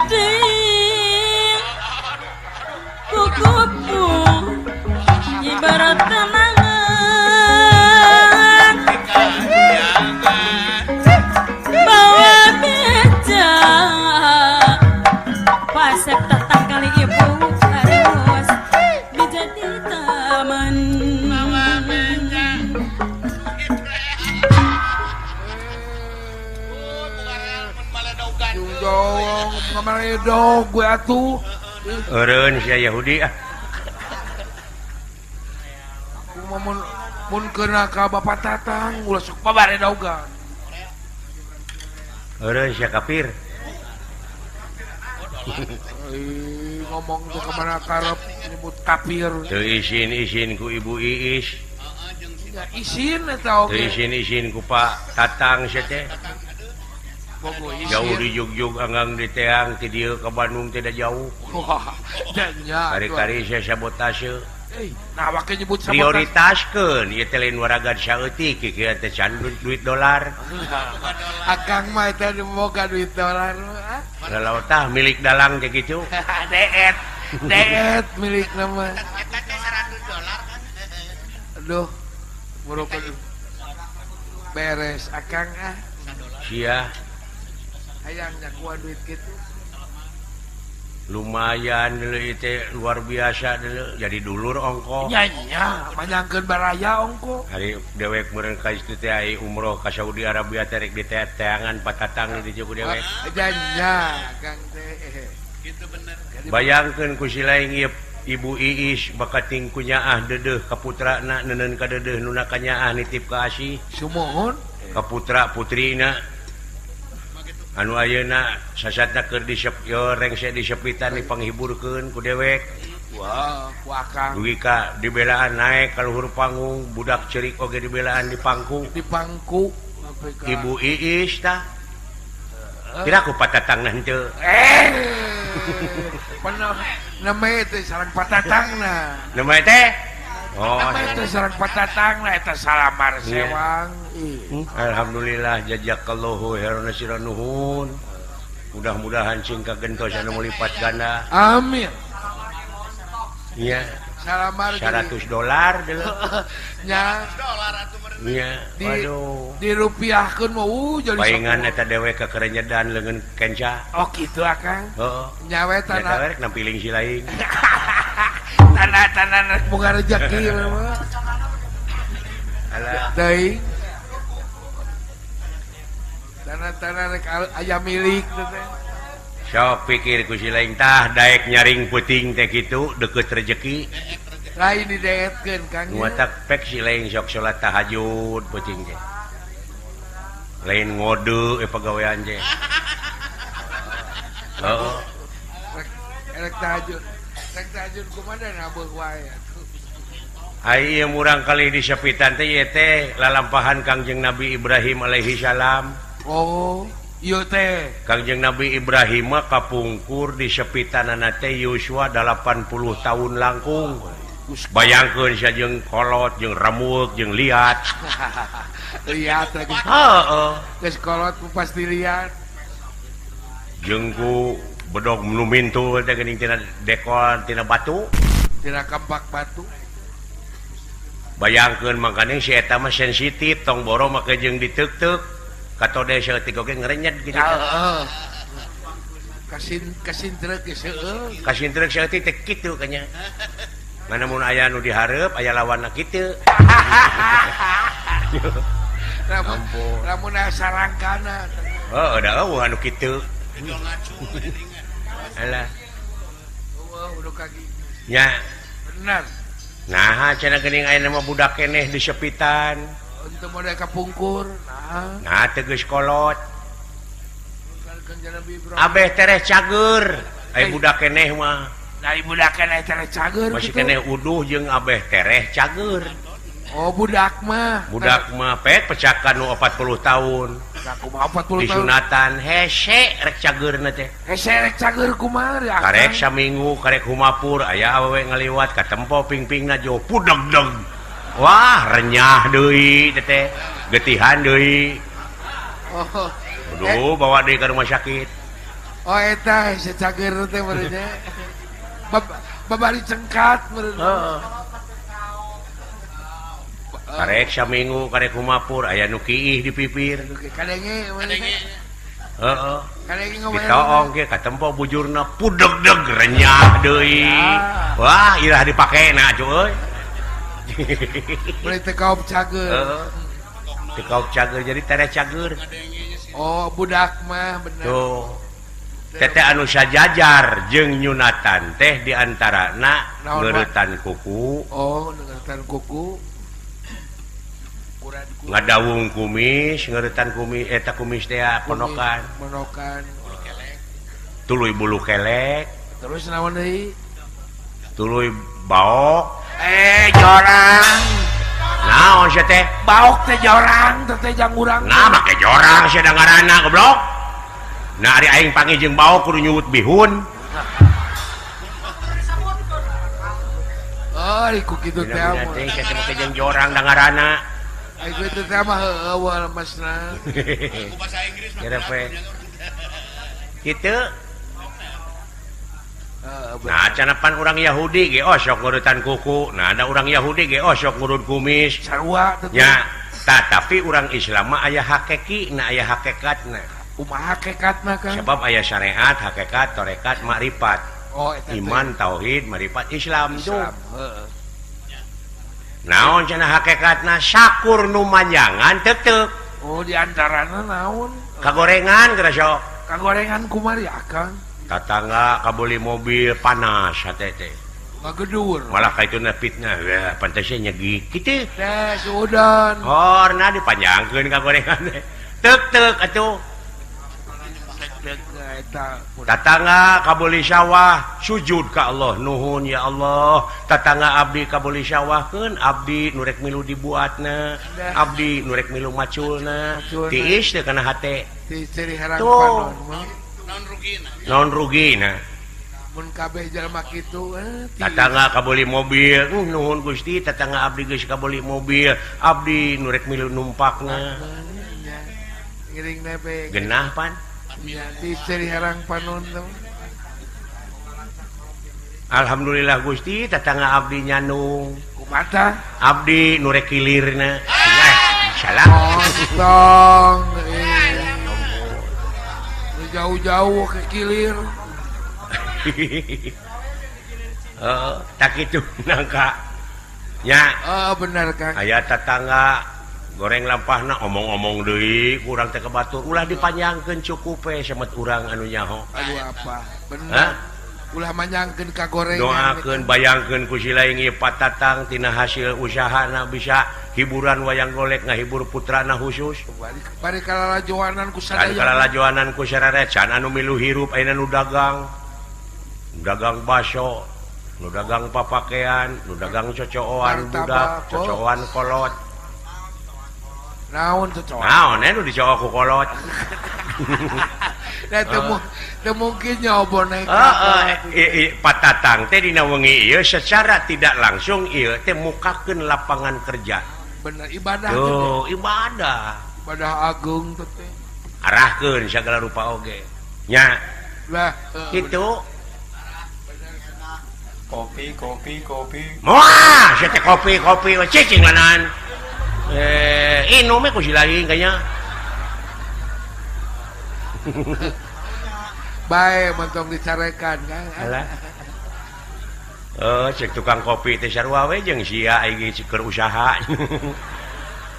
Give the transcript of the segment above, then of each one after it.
Deui kukupu ibarat kenangan bawa beja pasep tatang kali ibu harus menjadi taman. Dong, kemarin dong gue atuh. Eureun sia Yahudi ah. Kumaha mun mun keuna ka Bapak Tatang ulah sok babaredogan. Eureun sia kafir. Ih, ngomong tuh kemana karep nyebut kafir. Teu isin-isin ku Ibu Iis. Ya isin eta Teu oge. isin-isin ku Pak Tatang sia teh. Bogo isin. Jauh di Jugjug anggang di Teang ti dieu ka Bandung tidak jauh. Wah, dan nya. Kari-kari sia sabotase. Nah, wake nyebut sabotase. Prioritaskeun ieu teh lain waragan saeutik kieu teh can duit dolar. Akang mah eta boga duit dolar. Ah. Lalau tah milik dalang teh kitu. Deet. Deet milik nama. Eta teh 100 dolar kan. Aduh. Buruk beres akang ah. Sia Hayang nyakuan duit gitu. Lumayan dulu itu luar biasa dulu jadi dulur ongko. Nya nya, manyangkeun baraya ongko. Hari dewek meureun ka itu teh ai umroh ka Saudi Arabia teh rek diteangan patatang di dieu ku dewek. Nya nya, akang teh. Gitu bener. Bayangkeun ku si laing ieu Ibu Iis bakating ku nyaah deudeuh ka putrana neuneun ka deudeuh nu na kanyaah nitip ka asih. Sumuhun ka putra putrina. Anu ayeuna sasatna keur disep yo rengse disepitan dipanghiburkeun ku dewek. Wah, ku akang. Dugi ka dibelaan naek ka luhur panggung, budak ceurik oge dibelaan di pangku. Di pangku. Ibu Iis tah. Kira ku patatangna henteu. Penuh neme teh sareng patatangna. Neme teh? Oh, neme teh sareng patatangna eta salamar sewang. Alhamdulillah jazakallahu khairan nuhun. Mudah-mudahan sing kagentos anu melipat ganda. Amin. Iya. Salamar $100 deuleu. Nya. Nya. Waduh. Dirupiahkeun mah jadi paingan eta dewek ka kerenyedan leungeun kenca. Oh kitu akang. Heeh. Nya we tanah. Eta rek nampiling si lain. Tanah-tanah rek boga rezeki mah. Alah. Teuing. Tanah-tanah rek aya milik teh. Sok pikir ku si lain tah daek nyaring peuting teh kitu deukeut rejeki. Lain dideetkeun Kang. Nu matak pek si lain sok salat tahajud peuting teh. Lain ngode pagawean teh. Heeh. Rek tahajud. Rek tahajud kumaha nabeuh wae atuh. Ai ieu murang kali di sepitan teh ieu teh lalampahan Kangjeng Nabi Ibrahim alaihi salam. Oh, ieu teh Kangjeng Nabi Ibrahim mah kapungkur di sepitanana teh Yuswa 80 tahun langkung. Bayangkeun sia jeung kolot jeung ramueuk jeung liat. Liat lagi. Heeh. Geus kolot pasti liat. Jeung ku bedog nu mintul teh geuning tina dekol tina batu, tina kampak batu. Bayangkeun mangkaning si eta mah sensitif tong boro make jeung diteuk-teuk. Katode saeutik oge ngerenyet kitu. Heeh. Kasin kasintrek geus heueuh. Kasintrek saeutik teh kitu kanya. Mana mun aya nu dihareup aya lawanna kitu. Lamun aya sarangkana. Heuh, da eueuh anu kitu. Alah. Eueuh udah kaki. Nya. Bener. Nah, cenah geuning aya mah budak keneh di sepitan. Untuk modal kapungkur. Nah, nah teu geus kolot. Abeh tereh cager. Ai budak keneh mah. Nah, budak keneh tereh cager. Masih keneh uduh jeung abeh tereh cager. Oh, budak mah. Budak mah pek pecakan nu 40 tahun. Nah, kumaha 40 tahun? Disunatan hese rek cageurna teh. Hese rek cager kumaha? Karek saminggu, karek humapur aya awewe ngaliwat katempo pingpingna jo pudegdeg. Wah, renyah deui teh. Getihan deui. Oh. Aduh, bawa deui ka rumah sakit. Oh eta secager teh meureun nya. Babari cengkat meureun. Heeh. Karek saminggu karek kumapur aya nu kiih di pipir. Kadenge Kadenge. Heeh. Kadenge ngomong. Ditoong ge katempo bujurna pudegdeg renyah deui. Wah, irah dipakena atuh euy. Beli teh kaop cager. Heeh. Teu kaop cager jadi tere cager. Oh, budak mah bener. Tuh. Teteh anu sajajar jeung nyunatan teh diantarana ngeuretan kuku. Oh, ngeuretan kuku. Ngadawung kumis, ngeuretan kumis eta kumis teh ponokan. Ponokan. Tuluy bulu kelek. Terus naon deui? Tuluy baok. Jorang. Naon sia teh? Baok teh jorang, teh jang urang. Nah, make jorang sia da ngaranna goblok. Nah, ari aing panggih jeung baok kudu nyuwut bihun. Oh, ari ku kitu teh. Teh sia teh make jeung jorang da ngaranna. Aing teh mah heueuh masna. Ku bahasa Inggris mah. Kitu. Nah, canapan orang Yahudi ge osok ngurutan kuku. Nah, ada orang Yahudi ge osok ngurut kumis. Sarua nya. Tetapi orang Islam mah aya hakiki, na aya hakikatna. Kumaha hakikatna Kang? Sebab aya syariat, hakikat, tarekat, makrifat. Oh, eta iman, tauhid, marifat, Islam tuh. Heeh. Naon cenah hakikatna sakur nu manjangan tetek. Oh, di antarana naon? Kagorengan geura sok. Kagorengan kumari akang? Tatangga kabeli mobil panas hate teh. Ngagedur. Malah ka itu fitnah. Wah, pantasnya nyegik kitu. Teh sudan. Horna dipanjangkeun kagorengan teh. Tek-tek atuh. Tatangga kabeli sawah sujud ka Allah nuhun ya Allah. Tatangga abdi kabeli sawah keun abdi nu rek milu dibuatna, abdi nu rek milu maculna. Tiis teh kana hate. Tuh. Naon rugina? Naon rugina? Mun kabeh jalma kitu tatangga kabeli mobil nuhun Gusti tatangga abdi geus kabeli mobil abdi nu rek milu numpakna. Ngiring nepe. Genah pan. Di seri herang panon tuh. Alhamdulillah Gusti tatangga abdi nyanung. Kumata abdi nu rek kilirna. Salah. Tong. Jauh-jauh ke kilir. Heeh, tak kitu nangka. Nya. Oh, bener Kang. Aya tatangga goreng lampahna omong-omong deui kurang teh kebatur ulah dipanjangkeun cukup we semet urang anu nyaho. Aduh apa? Bener. Ulah manjangkeun ka gorengan. Doakeun bayangkeun ku si laing ieu patatang tina hasil usahana bisa hiburan wayang golek ngahibur putrana khusus. Bari kalalajoanan ku sadaya. Kalalajoanan ku sararecan anu milu hirup ayeuna nu dagang. Nu dagang baso, nu dagang papakean, nu dagang cocooan budak, cocooan kolot. Naon cocooan? Naon nu dicoo ku kolot. Nah, teu mungkin nyoba naik. Heeh, patatang teh dina wengi ieu secara tidak langsung ieu teh mukakeun lapangan kerja. Bener ibadah. Tuh, ibadah. Ibadah agung teh. Arahkeun sagala rupa oge. Nya. Lah, kitu. Kopi, kopi, kopi. Moal, sia teh kopi, kopi, cicing lanan. Inum ku si lain kayaknya. Bae mentong dicarekan kan. Alah. Cek tukang kopi teh sarua we jeung sia aing keur usaha.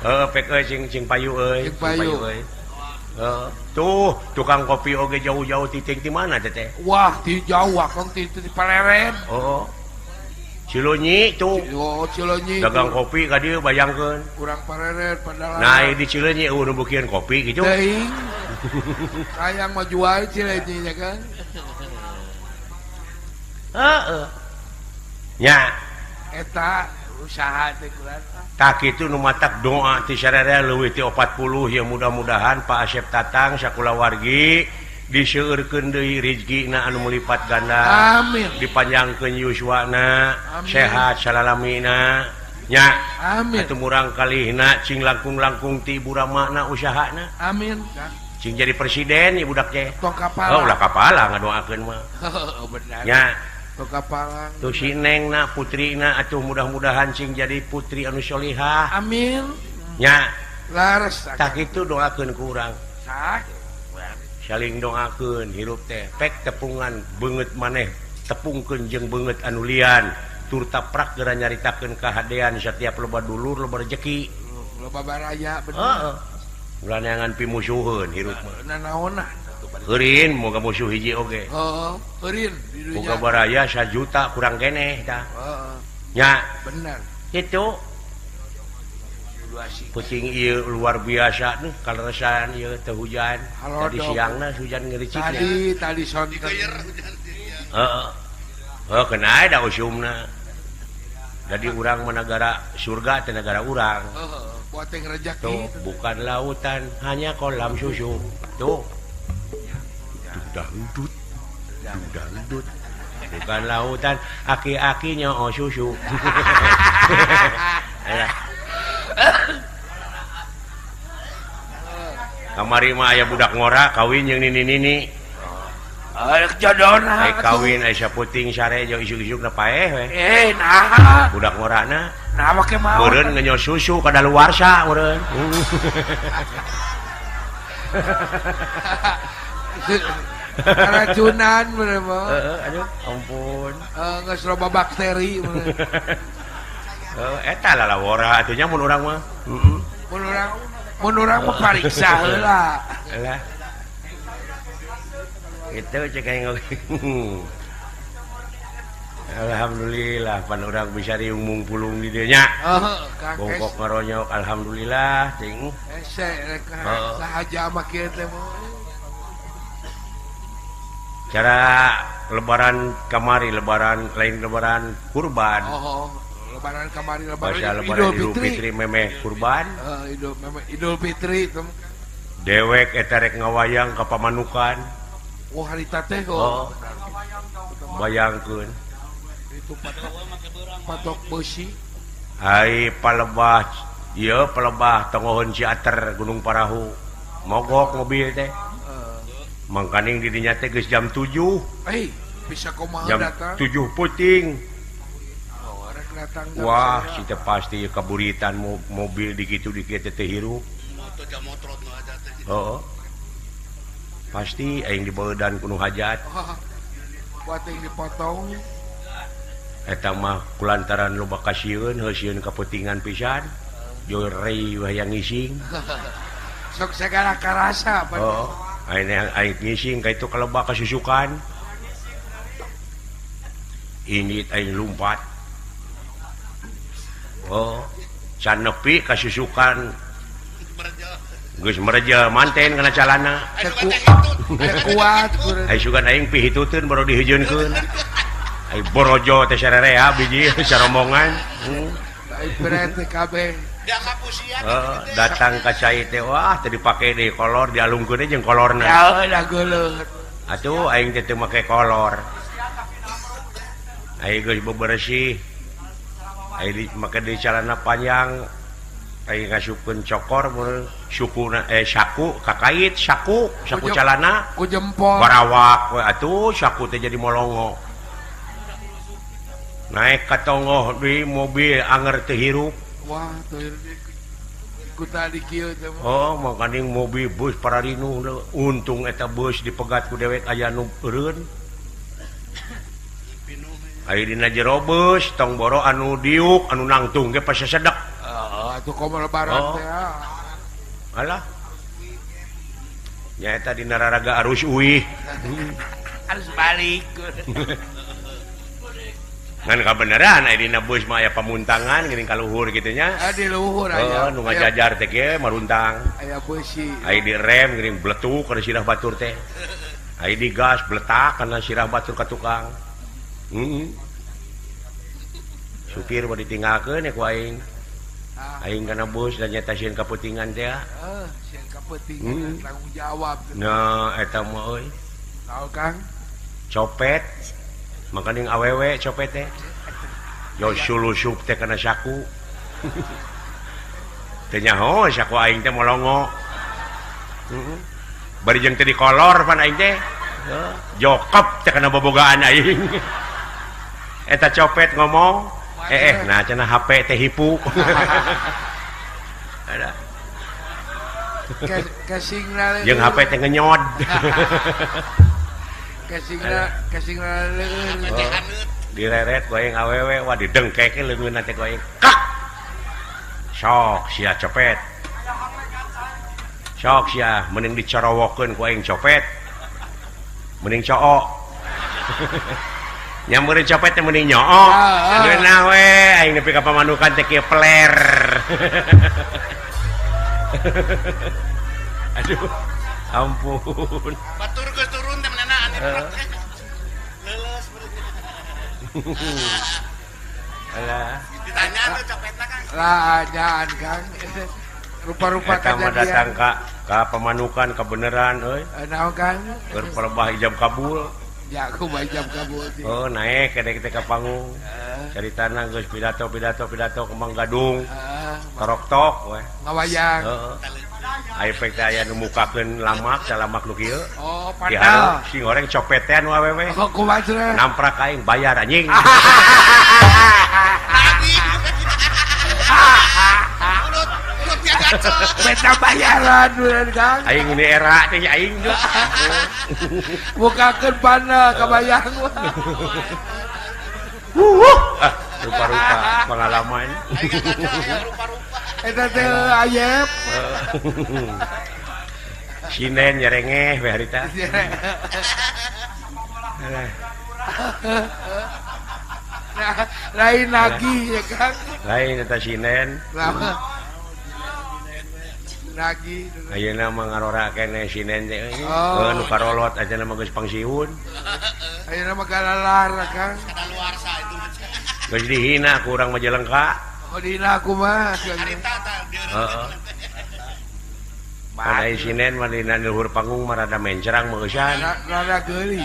Heeh, pek euy cing payu euy. Cing payu euy. Tuh, tukang kopi oge jauh-jauh titik di mana teh teh? Wah, ti jauh akang ti Paleren. Oh. Cileunyi tuh. Oh, Cileunyi. Dagang kopi ka dieu bayangkeun. Kurang Paleren padahal. Nah, di Cileunyi eueuh nu beukian kopi kitu. Teuing. Hayang maju wae Cileunyi nya kan. Heeh. Nya eta usaha teh kurang. Tah kitu nu matak doa ti sararea leuwih ti 40 ya mudah-mudahan Pak Asep Tatang sakulawargi diseueurkeun deui rezekina anu melipat ganda. Amin. Dipanjangkeun yuswana, sehat salalamina nya. Amin. Atuh murang kalihna cing langkung-langkung ti ibu ramana usahana. Amin. Cing jadi presiden ieu budak teh. Tong kapala. Oh, ulah kapala ngadoakeun mah. Benar. Nya. Tong kapala. Tuh si Neng na putrina atuh mudah-mudahan cing jadi putri anu sholihah. Amin. Nya. Laras. Tah kitu doakeun ku urang. Sah. Saling doakeun hirup teh. Pek tepungan beungeut maneh tepungkeun jeung beungeut anu lian. Turta prak geura nyaritakeun kahadean setiap loba dulur loba rejeki. Loba baraya bener. Heeh. Ulah neangan pimusuheun hirup mah. Nanaonan Heurin moga musuh hiji oge. Heeh, heurin di dunya. Boga baraya 1 juta kurang keneh tah. Heeh. Nya, bener. Kitu. Puting ieu luar biasa nih kaleresan ieu teu hujan. Tadi siangna hujan ngericik. Tadi tadi sonten. Heeh. Heuh kena da usumna. Jadi urang mah negara surga teh negara urang. Heeh, buat yang rejeki. Tuh, bukan lautan, hanya kolam susu. Tuh. Dangdut. Dangdut. Bukan lautan, aki-akinya oh susu. Kamari mah aya budak ngora kawin jeung nini-nini. Arek jodona. Ai kawin aya saputing sare jeung isuk-isukna paeh we. Eh, nah. Budak ngorana. Nah, make maot. Meureun ngenyo susu kadaluarsa meureun. Keracunan meureun mah. Heeh, aduh, ampun. Geus loba bakteri meureun. Heeh, eta lalawora atuh nya mun urang mah. Heeh. Mun urang mah pariksa heula. Lah. Itu cek aing oge. Alhamdulillah pan urang bisa riung mungpulung di dieu nya. Heeh, Kang. Bongkok ngaronyok alhamdulillah ting. Hese rek sahaja mah kieu teh. Cara lebaran kamari lebaran lain lebaran kurban. Oh, lebaran kamari lebaran Bahasa lebaran Idul Fitri memeh kurban. Heeh, Idul memeh Idul Fitri teh. Dewek eta rek ngawayang ka pamanukan. Oh, harita teh oh. Bayangkeun. Itu patok besi. Ai palebah ieu palebah tongoheun Ciater Gunung Parahu. Mogok mobil teh. Mangkaning di dinya teh geus jam 7. Eh, bisa kumaha jam datang? 7 peuting. Oh, rek datang jam Wah, sabaraha? si teh pasti kaburitan mobil dikitu dikieu teh hirup. Moto jam motrot nu aja teh. Heeh. Pasti aing dibaeudan ku nu hajat. Oh, buat yang dipotong. Eta mah kulantaran loba kasieun, heuh kaputingan pisan. Jore hayang ngising. Sok segala karasa. Oh, aing aing ngising ka itu kalebak kasusukan. Ini aing lumpat. Oh, can nepi kasusukan. Geus mereja manten kana calana. Kuat. Ai sugan aing pihituteun baru dihujeunkeun. Ai borojo teh sarerea biji sarombongan. Ai beret teh kabeh. Datang ka cai teh wah teu dipake deui kolor dialungkeun jeung kolorna. Ya da geuleuh. Atuh aing teh teu make kolor. Aing geus bebersih. Aing make deui calana panjang. Aing ngasupkeun cokor mun sukuna saku kakait saku saku calana ku jempol. Barawak we atuh saku teh jadi molongo. Naik ka tonggoh di mobil anger teu hirup. Wah, teu hirup ku tadi kieu teh. Oh, makaning mobil bus pararinuh untung eta bus dipegat ku dewek aya nu eureun. Aya dina jero bus tong boro anu diuk anu nangtung ge pasesedek. Atuh komo lebaran teh. Alah. Nyaeta dina raraga arus uih. Harus balik. Ngan kabeneran aya dina bus mah aya pamuntangan geuning ka luhur kitu nya. Ah di luhur aya. Heeh, nu ngajajar teh kieu maruntang. Aya beusi. Aya di rem geuning bletuk kana sirah batur teh. Aya di gas bletak kana sirah batur ka tukang. Heeh. Supir mah ditinggalkeun ku aing. Aing kana bus dan nyata sieun kaputingan teh. Heeh, sieun kaputingan tanggung jawab. Nah, eta mah euy. Naon Kang? Copet. Makaning awewe copet teh. Yo sulusup teh kana saku. Teu nyaho saku aing teh molongo. Heeh. Bari jeung teu dikolor pan aing teh. Jokep teh kana bobogaan aing. Eta copet ngomong, nah cenah HP teh hipu. Ada. Casingna jeung HP teh ngenyod. Casingna casingna leueur. Direret ku aing awewe wah didengkeke leungeunna teh ku aing. Kak. Sok sia copet. Sok sia mending dicorowokeun ku aing copet. Mending cook. Nya meureun copet teh mending nyook. Ngeunah we aing nepi ka pamanukan teh kieu peler. Aduh, ampun. Batur geus turun teh menana ane truk teh. Leuleus meureun. Alah. Ditanya tuh copetna Kang. Lah anyaan Kang. Rupa-rupa kejadian. Datang ka pamanukan kebenaran euy. Naon Kang? Keur perebah ijab kabul. Ya aku mah ijab kabul. Oh, naik kedek teh ka panggung. Caritana geus pidato pidato pidato kembang gadung. Torok-tok we. Ngawayang. Heeh. Aya pek teh aya nu mukakeun lamak, salamak nu kieu. Oh, padahal sing goreng copetean nu awewe. Kok kumaha cenah? Namprak aing bayar anjing. Beta bayaran duren Kang. Aing ini era teh aing geus. Mukakeun pana kabayang. Ah, rupa-rupa pengalaman. Eta teh ayep. Sinen nyerengeh we harita. Lain lagi ya Kang. Lain eta sinen. Lagi ayeuna mah ngarora keneh sinen teh euy. Nu karolot aja mah geus pangsiun. Ayeuna mah galalar Kang. Kadaluarsa itu mah. Geus dihina ku urang Majalengka. Oh dihina kumaha? Harita tah heeh. Padahal sinen mah dina luhur panggung mah rada mencerang meusan. Rada geuli.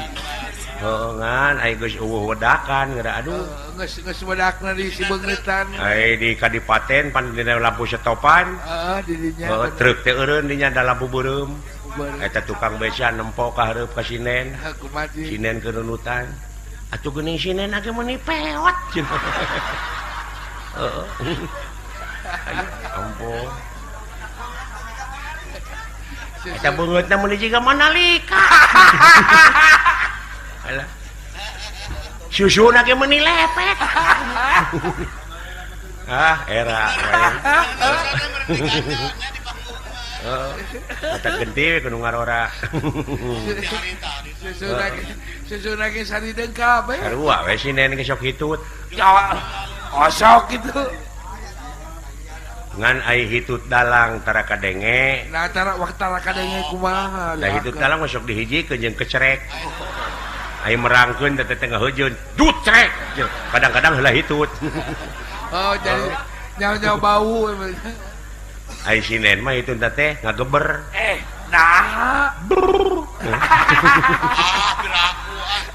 Heeh ngan aya geus eueuh wedakan geura aduh. Geus geus wedakna di sibeungeutan. Ai di kadipaten pan dina lampu setopan. Heeh di dinya. Heeh truk teh eureun dinya da lampu beureum. Eta tukang beca nempo ka hareup ka sinen. Sinen keununutan. Atuh geuning sinen age meuni peot. Heeh. Aduh ampun. Eta beungeutna meuni jiga Mandalika. Alah. Susuna ge meuni lepek. Ah, era. Heeh. Eta gede we kudu ngarora. Susuna ge sarideung kabeh. Sarua we sinen ge sok hitut. Osok kitu. Ngan ai hitut dalang tara kadenge. Nah tara waktu tara kadenge kumaha. Da hitut dalang mah sok dihijikeun jeung kecerek. Ai merangkeun teh teh ngahejeun, dut cerek. Kadang-kadang heula hitut. Oh, jadi nyawa-nyawa bau. Ai sinen mah hitut teh ngageber. Nah. Ah, piraku ah.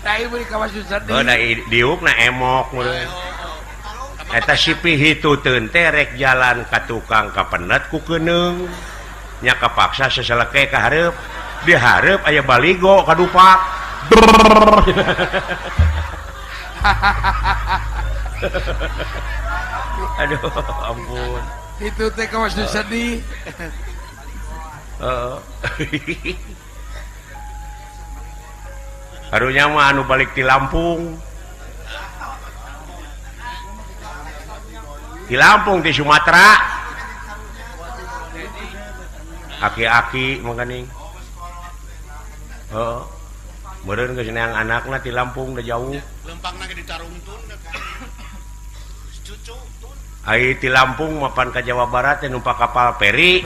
Tai meuli kawas sedih. Oh, da diukna emok meureun. Eta sipi hituteun teh rek jalan ka tukang kapenet ku keuneung. Nya kapaksa seseleke ka hareup. Di hareup aya baligo kadupak. Aduh, ampun. Itu teh kawas sedih. Heeh. Karunya mah anu balik ti Lampung. Di Lampung di Sumatera. Aki-aki mangkaning. Heeh. Meureun geus neang anakna ti Lampung da jauh. Lempangna ge ditarungtun cucu tun. Ai ti Lampung mapan ka Jawa Barat teh numpak kapal feri.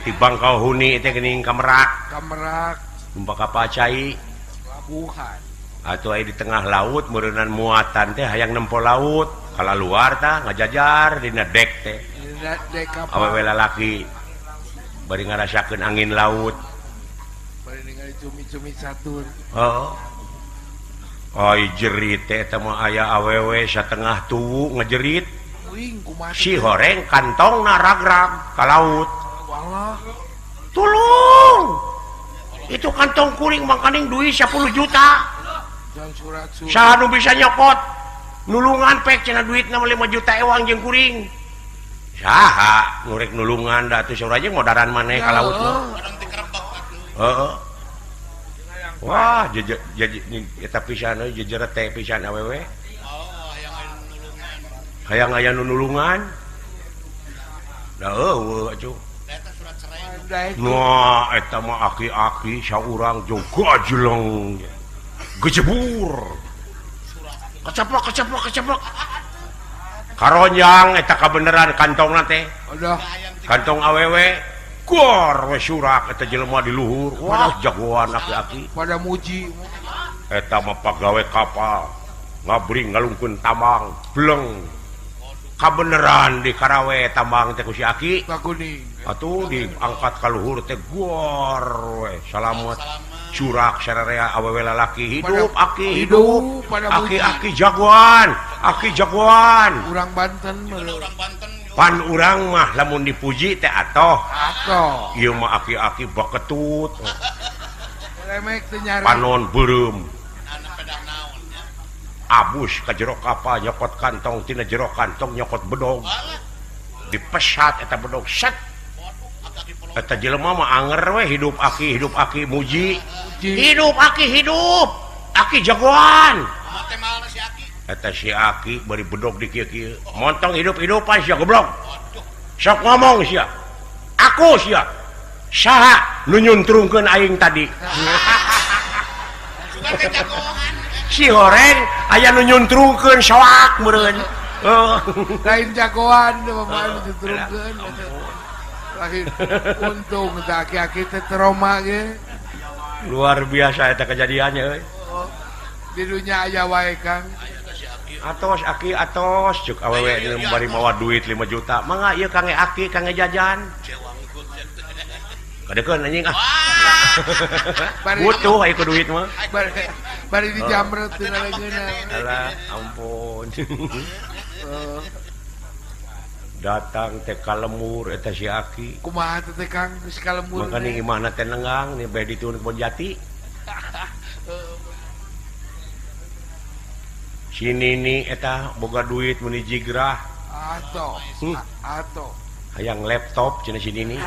Ti Bangkauhuni teh geuning ka Merak. Ka Merak. Numpak kapal cai. Pelabuhan. Atuh ai di tengah laut meureunan muatan teh hayang nempo laut. Kalaluar tah ngajajar dina dek teh. Dina dek kapal. Awewe lalaki bari ngarasakeun angin laut. Bari ningali cumi-cumi catur. Heeh. Ai jerit teh eta mah aya awewe satengah tuwu ngejerit. Uing kumaha. Si horeng kantongna ragrag ka laut. Wallah. Tulung. Itu kantong kuring mangkaning duit 10 juta. Saha nu bisa nyokot nulungan pek cenah duitna 5 juta ewang jeung kuring. Saha nu rek nulungan da atuh saurang jeung modaran maneh ka laut mah. Heeh. Wah, eta pisan euy jejerete pisan awewe. Hayang aya nu nulungan. Da eueuh atuh. Nah, eta mah aki-aki saurang jeung gajeleng. Gejebur. Kacaplok kacaplok kacaplok. Karonjang eta kabeneran kantongna teh. Kantong awewe gor we surak eta jelema di luhur. Wah, jagoan aki-aki. Pada muji. Eta mah pagawe kapal. Ngabring ngalungkeun tambang, bleng. Kabeneran di Karawe tambang teh ku si aki. Atuh diangkat ka luhur teh gor we salamet. Curak sararea awewe lalaki hidup aki hidup aki-aki jagoan, aki jagoan. Urang Banten pan urang mah lamun dipuji teh atoh. Atoh. Ieu mah aki-aki baketut. Remek teh nyari. Panon beureum. Abus ka jero kapal nyokot kantong tina jero kantong nyokot bedog. Dipesat eta bedog set. Eta jelema mah anger we hidup aki muji. Hidup aki hidup. Aki jagoan. Eta si aki bari bedog di kieu-kieu. Montong hidup-hidupan sia goblok. Sok ngomong sia. Aku sia. Saha nu nyuntrungkeun aing tadi? Si horeng aya nu nyuntrungkeun soak meureun. Lain jagoan mah nu nyuntrungkeun. Lain untung teh aki-aki teh trauma ge. Luar biasa eta kejadiannya euy. Di dunya aya wae Kang. Atos aki atos cuk awewe bari mawa duit 5 juta. Mangga ieu kangge aki kangge jajan. Kadekeun anjing ah. Butuh aya ku duit mah. Bari dijamret tina leungeunna. Alah ampun. Datang teh ka lemur eta si aki. Kumaha teh Kang geus ka lemur. Mangkaning imahna teh nenggang nih bae dituun kebon jati. Si nini eta boga duit meuni jigrah. Atoh. Atoh. Hayang laptop cenah si nini.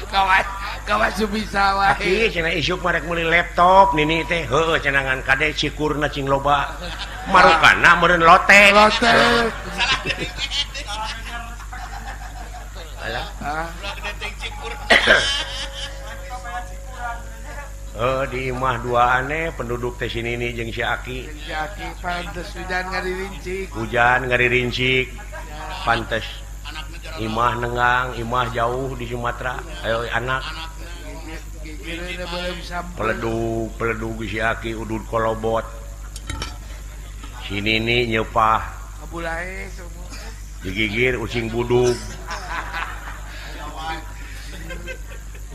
Kawas kawas bisa wae. Aki cenah isuk mah rek meuli laptop nini teh heueuh cenah ngan kade cikurna cing loba. Marukana meureun lotek. Lotek. Alah. Di imah dua aneh penduduk teh si nini jeung si aki. Si aki pantes hujan ngaririncik. Hujan ngaririncik. Pantes. Imah nenggang, imah jauh di Sumatera. Ayo anak. Peledug, peledug si aki udud kolobot. Si nini nyepah. Digigir ucing budug.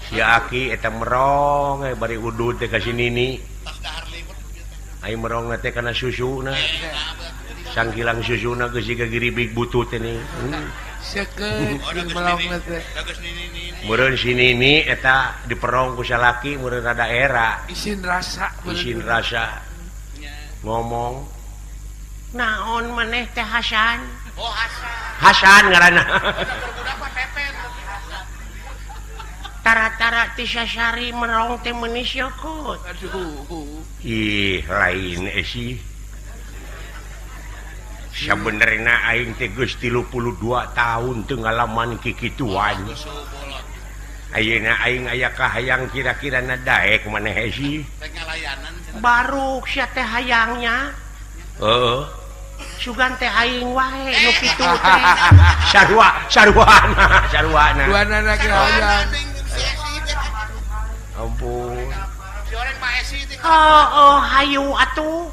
Si aki eta merong bari udud teh ka si nini. Ai merong teh kana susuna. Sangkilang susuna geus siga giribig butut teh nih. Seukeut merong teh. Meureun si nini eta diperong ku salaki meureun rada era. Isin rasa. Isin rasa. Ngomong. Naon maneh teh Hasan? Oh Hasan. Hasan ngaranna. Tara-tara ti sasari merong teh meuni syokot. Aduh. Ih, lain sih. Sabenerna aing teh geus 32 tahun teu ngalaman kikituan. Ayeuna aing aya kahayang kira-kira na daek maneh sih. Baruk sia teh hayangnya. Heeh. Sugan teh aing wae nu kitu teh. Sarua, saruana, saruana. Duanana ge hayang. Ampun. Si oreng Pak Esi teh. Oh, hayu atuh.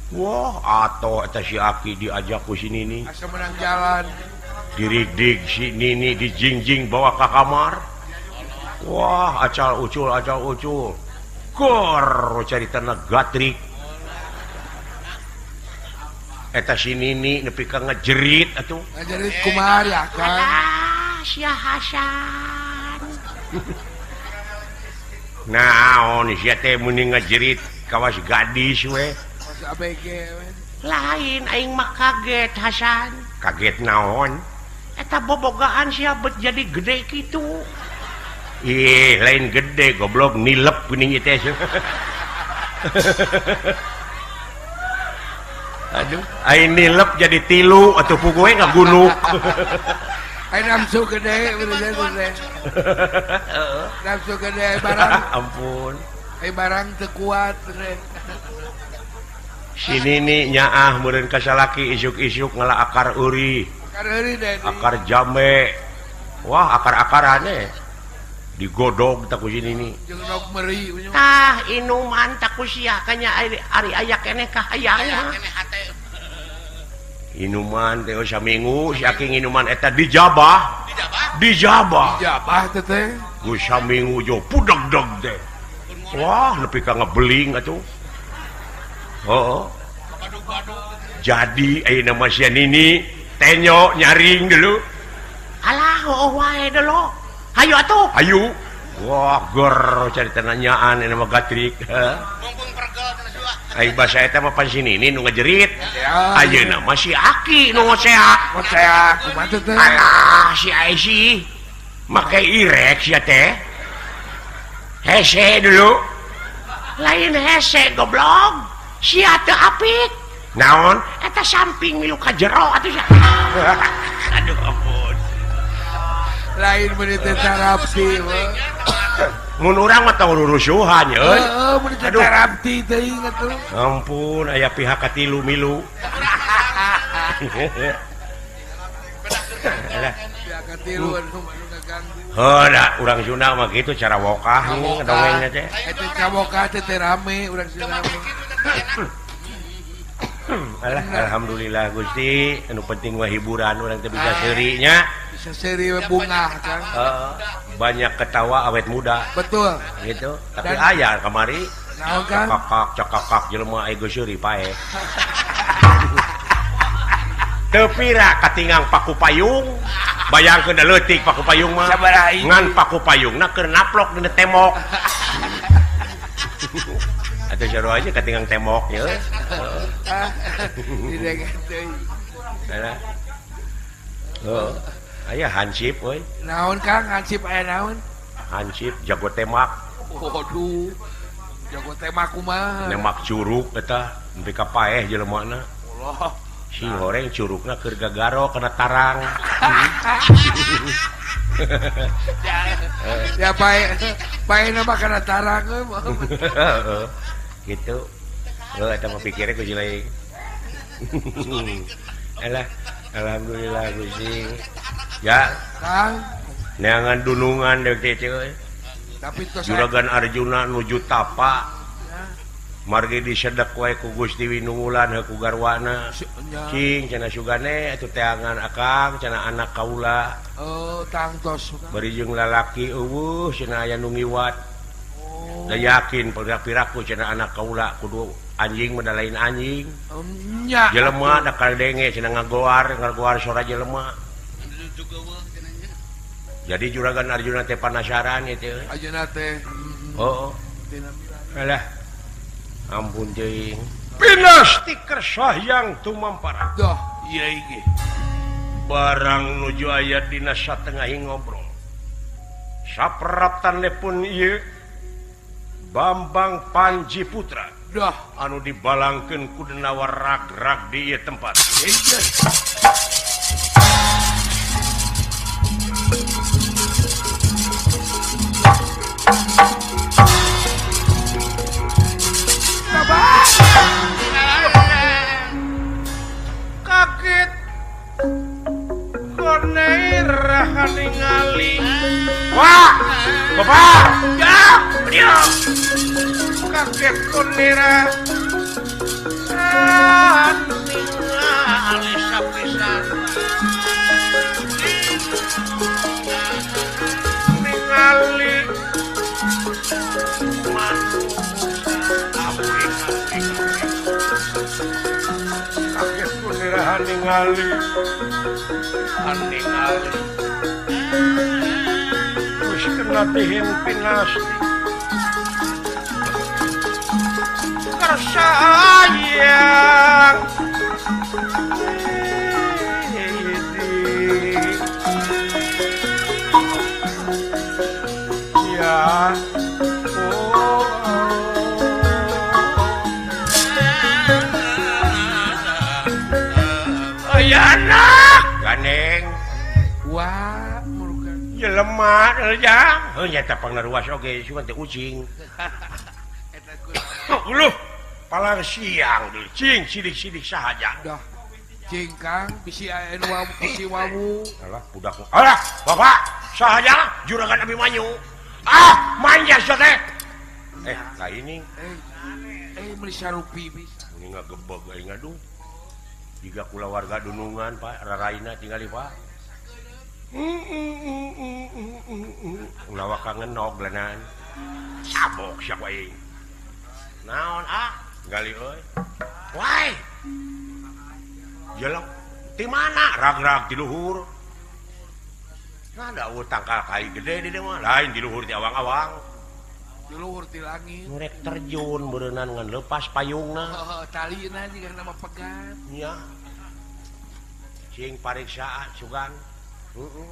Wah, atuh eta si aki diajak ku si Nini. Asa menang jalan. Dirigdig si Nini dijingjing bawa ka kamar. Wah, acal ucul, acal ucul. Gor caritana gatrik. Eta si Nini nepi ka ngejerit atuh. Ngejerit kumaha ya, Kang? Ah, sia Hasan. Naon sia teh muni ngajerit kawas gadis we. Kawas ABG we. Lain aing mah kaget Hasan. Kaget naon? Eta bobogaan sia bet jadi gede kitu. Ih, lain gede goblok nilep geuning ieu teh. Aduh, aing nilep jadi tilu atuh puguh ngagunuk. Aing nafsu gede bener teh. Nafsu gede barang. Ampun. Aing barang teu kuat teh. Si nini nyaah meureun ka salaki isuk-isuk ngala akar euri. Akar euri teh. Akar jambe. Wah, akar-akarane digodog tak ku si nini. Jeung nok meri. Tah inuman tak ku sia kanya ari aya keneh ka hayang. Inuman teh saminggu si aki nginuman eta dijabah. Dijabah. Dijabah teh teh. Geus saminggu jo pudegdeg teh. Wah, nepi ka ngebeling atuh. Heeh. Jadi ayeuna mah sia nini tenyo nyaring dulu. Alah, heueuh wae dulu. Hayu atuh. Hayu. Wah, gor carita nanyaan ayeuna mah gatrik. Mumpung pergel teh sua. Ai basa eta mah pan si nini nu ngajerit. Ya. Ayeuna mah si aki nu ngoseak. Ngoseak kumaha teh? Alah, si Aisyah make irek sia teh. Hese dulu. Lain hese goblok. Sia teu apik. Naon? Eta samping milu ka jero atuh sia. Aduh ampun. Lain meuni teh tarapti. Mun urang mah tong rurusuhan euy. Heeh, meuni teh tarapti teuing atuh. Ampun, aya pihak katilu milu. Alah. Pihak katilu anu ngaganggu. Heuh da urang Sunda mah kitu cara wokah dongengna teh. Eta cawokah teh teh rame urang Sunda mah. Alah, alhamdulillah Gusti, anu penting mah hiburan urang teh bisa seuri nya. Bisa seuri bungah kan. Banyak ketawa awet muda. Betul. Gitu. Tapi aya kamari naon kan? Cakakak cakakak jelema aya geus seuri paeh. Teu pira katingang paku payung. Bayangkeun da leutik paku payung mah. Ngan paku payungna keur naplok dina tembok. Atau jero aja katingang tembok nya. Heeh. Heeh. Aya hansip euy. Naon Kang hansip aya naon? Hansip jago tembak. Waduh. Jago tembak kumaha? Nembak curug eta nepi ka paeh jelemana. Allah. Si horeng curugna keur gagaro kana tarang. Ya paeh paehna mah kana tarang euy. Gitu. Heuh eta mah pikirnya ku jelek. Alah, alhamdulillah Gusti. Ya, Kang. Neangan dunungan deuk teh euy. Tapi tos Juragan Arjuna nuju tapa. Margi disedek wae ku Gusti Winunggulan heuh ku garwana. Cing cenah sugane atuh teangan akang cenah anak kaula. Oh, tangtos. Bari jeung lalaki eueuh cenah aya nu ngiwat. Oh. Da yakin piraku cenah anak kaula kudu anjing mah da lain anjing. Nya. Jelema da kadenge cenah ngagoar, ngagoar sora jelema. Jadi Juragan Arjuna teh panasaran ieu teh. Arjuna teh. Oh. Alah. Ampun teuing. Pinasti kersahyang tumampara. Doh, ieu ge. Barang nuju aya dina satengahi ngobrol. Sapraptan pun ieu Bambang Panji Putra. Doh, anu dibalangkeun ku denawa rag-rag di ieu tempat. Kaget koneira ningali. Wah, bapak, ya, dia. Kaget koneira ningali sapisan. Ningali kaget koneira ningali ningali wis kena tihin pinasti Tersayang ya oh, anak ganeng wah murukan jelema jang heuh nya teh pangnaruas oge cuman teh ucing eta uluh palang siang deui cing sidik-sidik sahaja dah cing Kang bisi aya nu wawu bisi wawu alah budak alah bapak sahaja juragan Abimanyu ah manja sia teh ka ini meuli sarupi bisa ini ngagebeg aing aduh jiga kulawarga dunungan Pak raraina tingali Pak ulah waka ngenog lenan sabok sia ku aing naon ah gali euy wai jelek di mana rag-rag di luhur nah da eueuh tangkal kai gede di dieu mah lain di luhur di awang-awang di luhur di langit rek terjun beureunan ngan leupas payungna heeh talina jiga nama pegat nya cing pariksaan sugan heeh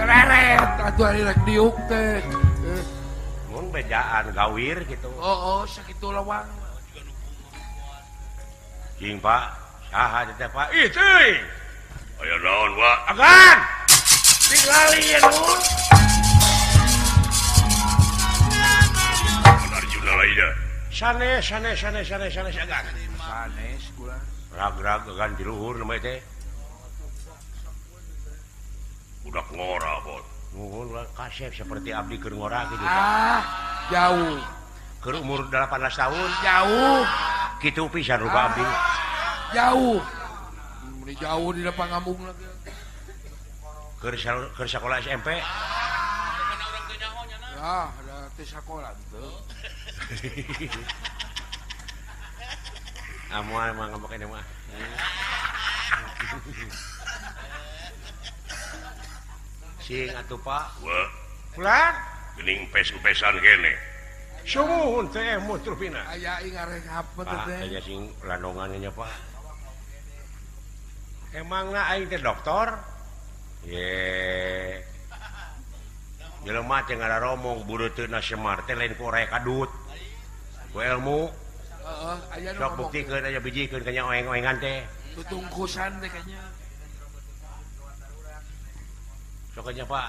reret atuh ari rek diuk teh mun bejaan gawir gitu oh sakitu lawang cing Pak saha teh Pak ih teuing aya naon Pak agan tingali ya nun Arjuna lainna sanes sanes sanes sanes sanes agan sanes kula rag-rag agan di luhur namanya teh budak ngora bot nuhun kasep seperti abdi keur ngora kitu ah jauh keur umur 18 tahun jauh kitu pisan rupa abdi jauh meni jauh di depan ngambung lagi keur sakola SMP ya ada teh sakola teu amoal mah ngambek ini mah sing atuh Pak wah ulah geuning pes-pesan kene sumuhun teh mutrupina aya ing arek hapet teh aya sing landongan nya Pak emangna aing teh dokter ye jelema teh ngararomong bureuteuna Semar teh lain ku oraya kadut ku ilmu heeh aya nu sok buktikeun aya bijikeun ka nya oeng-oengan teh tutungkusan teh kanya soknya Pak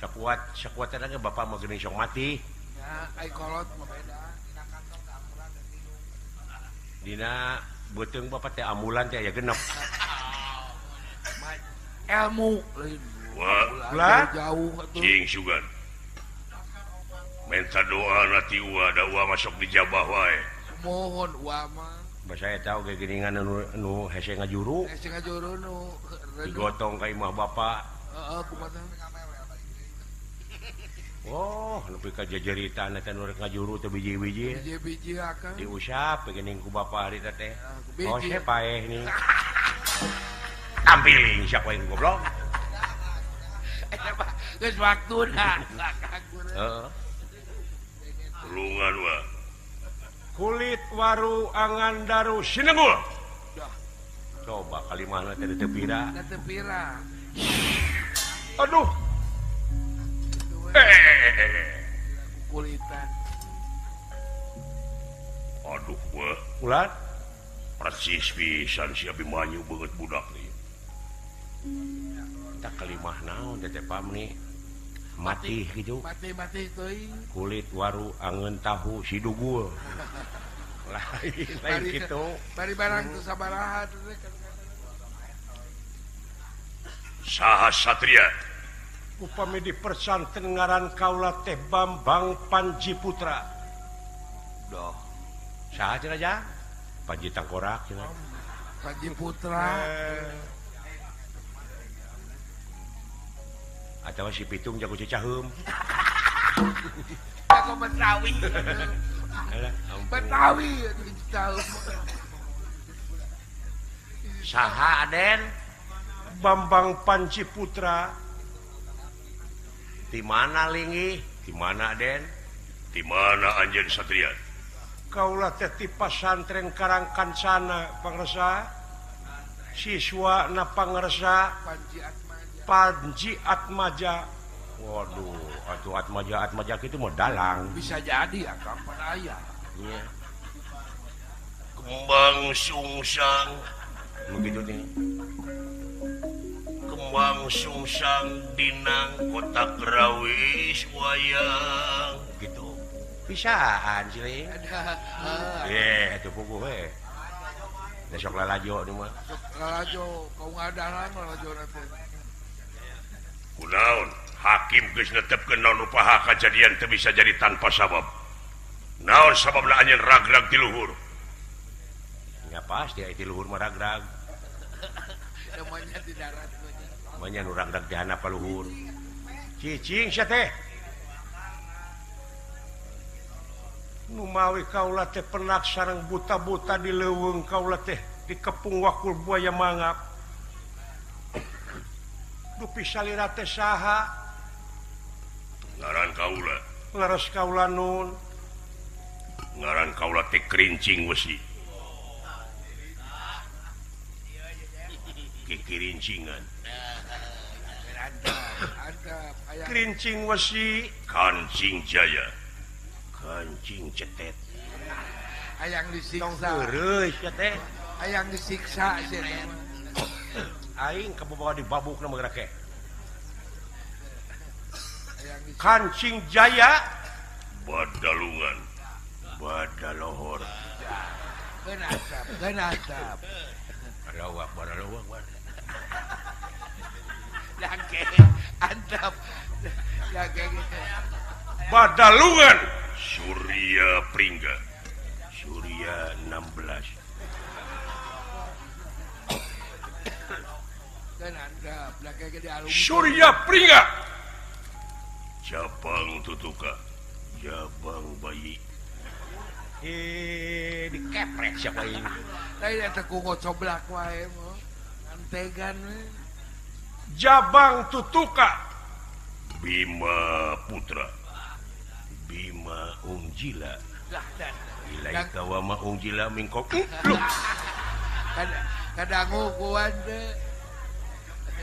sakuat sakuat teh bapak mah geuning sok mati ya ai kolot mah beda dina beuteung bapak teh ambulan teh aya genep ilmu lain wah jauh atuh cing sugan minta doa na ti uwa da uwa masuk dijabah wae mohon uwa mah basa eta oge geuningan nu hese ngajuru hese ngajuru nu digotong ka imah bapak heeh kumaha oh nepi ka jajeritan eta nu rek ngajuru teh biji-biji biji-biji akan diusap geuning ku bapak harita teh oh se paeh nih tampiling sia ku aing goblok eta mah geus waktuna heeh tulungan wa kulit waru angan daru sinenggul coba kalimahna teh teu pira teu pira aduh kulitan aduh wah ulat persis pisan si Abimanyu beungeut budak ieu tak kalimah naon teh pamni mati gitu mati-mati teuing kulit waru angeun tahu si dugul lain lain kitu bari barang teu sabaraha teh saha satria upami dipersanten ngaran kaula teh Bambang Panji Putra doh saha cenah jang Panji Tangkorak cenah Panji Putra atawa si Pitung jago Cicaheum jago Betawi Betawi Cicaheum saha Aden Bambang Panji Putra di mana linggih di mana Den Di mana anjeun Satria? Kaula teh ti pasantren Karangkancana pangresa. Siswa na pangresa Panji Atmaja. Waduh, atuh Atmaja Atmaja kitu mah dalang. Bisa jadi ya kapan aya. Iya. Kembang sungsang begitu nih. Kembang sungsang dinang kotak rawis wayang gitu. Bisaan sih. Itu puguh we. Da sok lalajo nu mah. Sok lalajo, kau ngadalan lalajo teh. Kunaon? Hakim geus netepkeun naon rupaha kajadian teu bisa jadi tanpa sabab. Naon sababna anjeun ragrag ti luhur? Ya pasti aya ti luhur mah ragrag. Namanya di darat mah. Nya nu ragrag di handap luhur. Cicing sia teh. Numawi kaula teh penak sareng buta-buta di leuweung kaula teh dikepung wakul buaya mangap. Dupi salira teh saha? Ngaran kaula. Leres kaula nun. Ngaran kaula teh Kerincing Wesi. Kikirincingan. Kerincing Wesi, Kancing Jaya. Kancing cetet. Hayang disiksa. Heureuy sia teh. Hayang disiksa sia teh. Aing kabawa dibabukna mah geura ke. Kancing Jaya Badalungan Badalohor. Geunasap, geunasap. Allahu akbar, Allahu akbar. Dake, antap. Dake. Badalungan Surya Pringga. Surya 16. Surya Pringga. Jabang Tutuka, Jabang Bayi. Dikeprek siapa ini? Lain eta ku ngocoblak wae mah. Antegan we. Jabang Tutuka, Bima Putra, Bima Ungjila. Ilaika wa ma ungjila mingkok. Kadangu kuan teh.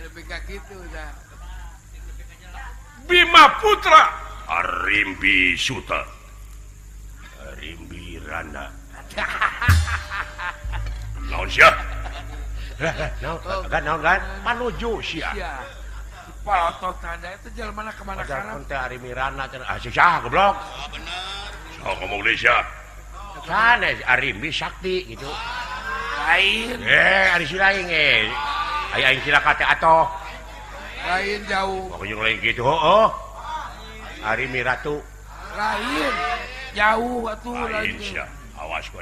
Lebih ka kitu dah. Bima Putra, Arimbi Suta, Arimbi Rana. Naon sia? Naon kan naon kan panuju sia. Palotot tanda itu jalan mana kemana kanan. Teh Arimbi Rana cenah. Ah susah goblok. Oh bener. Sok ngomong deui sia. Sanes Arimbi Sakti gitu. Lain. Ari si lain ge. Aya aing cilaka teh atoh. Lain jauh. Pokoknya lain gitu heuh. Arimbi Ratu. Lain jauh atuh lain sia. Awas kowe.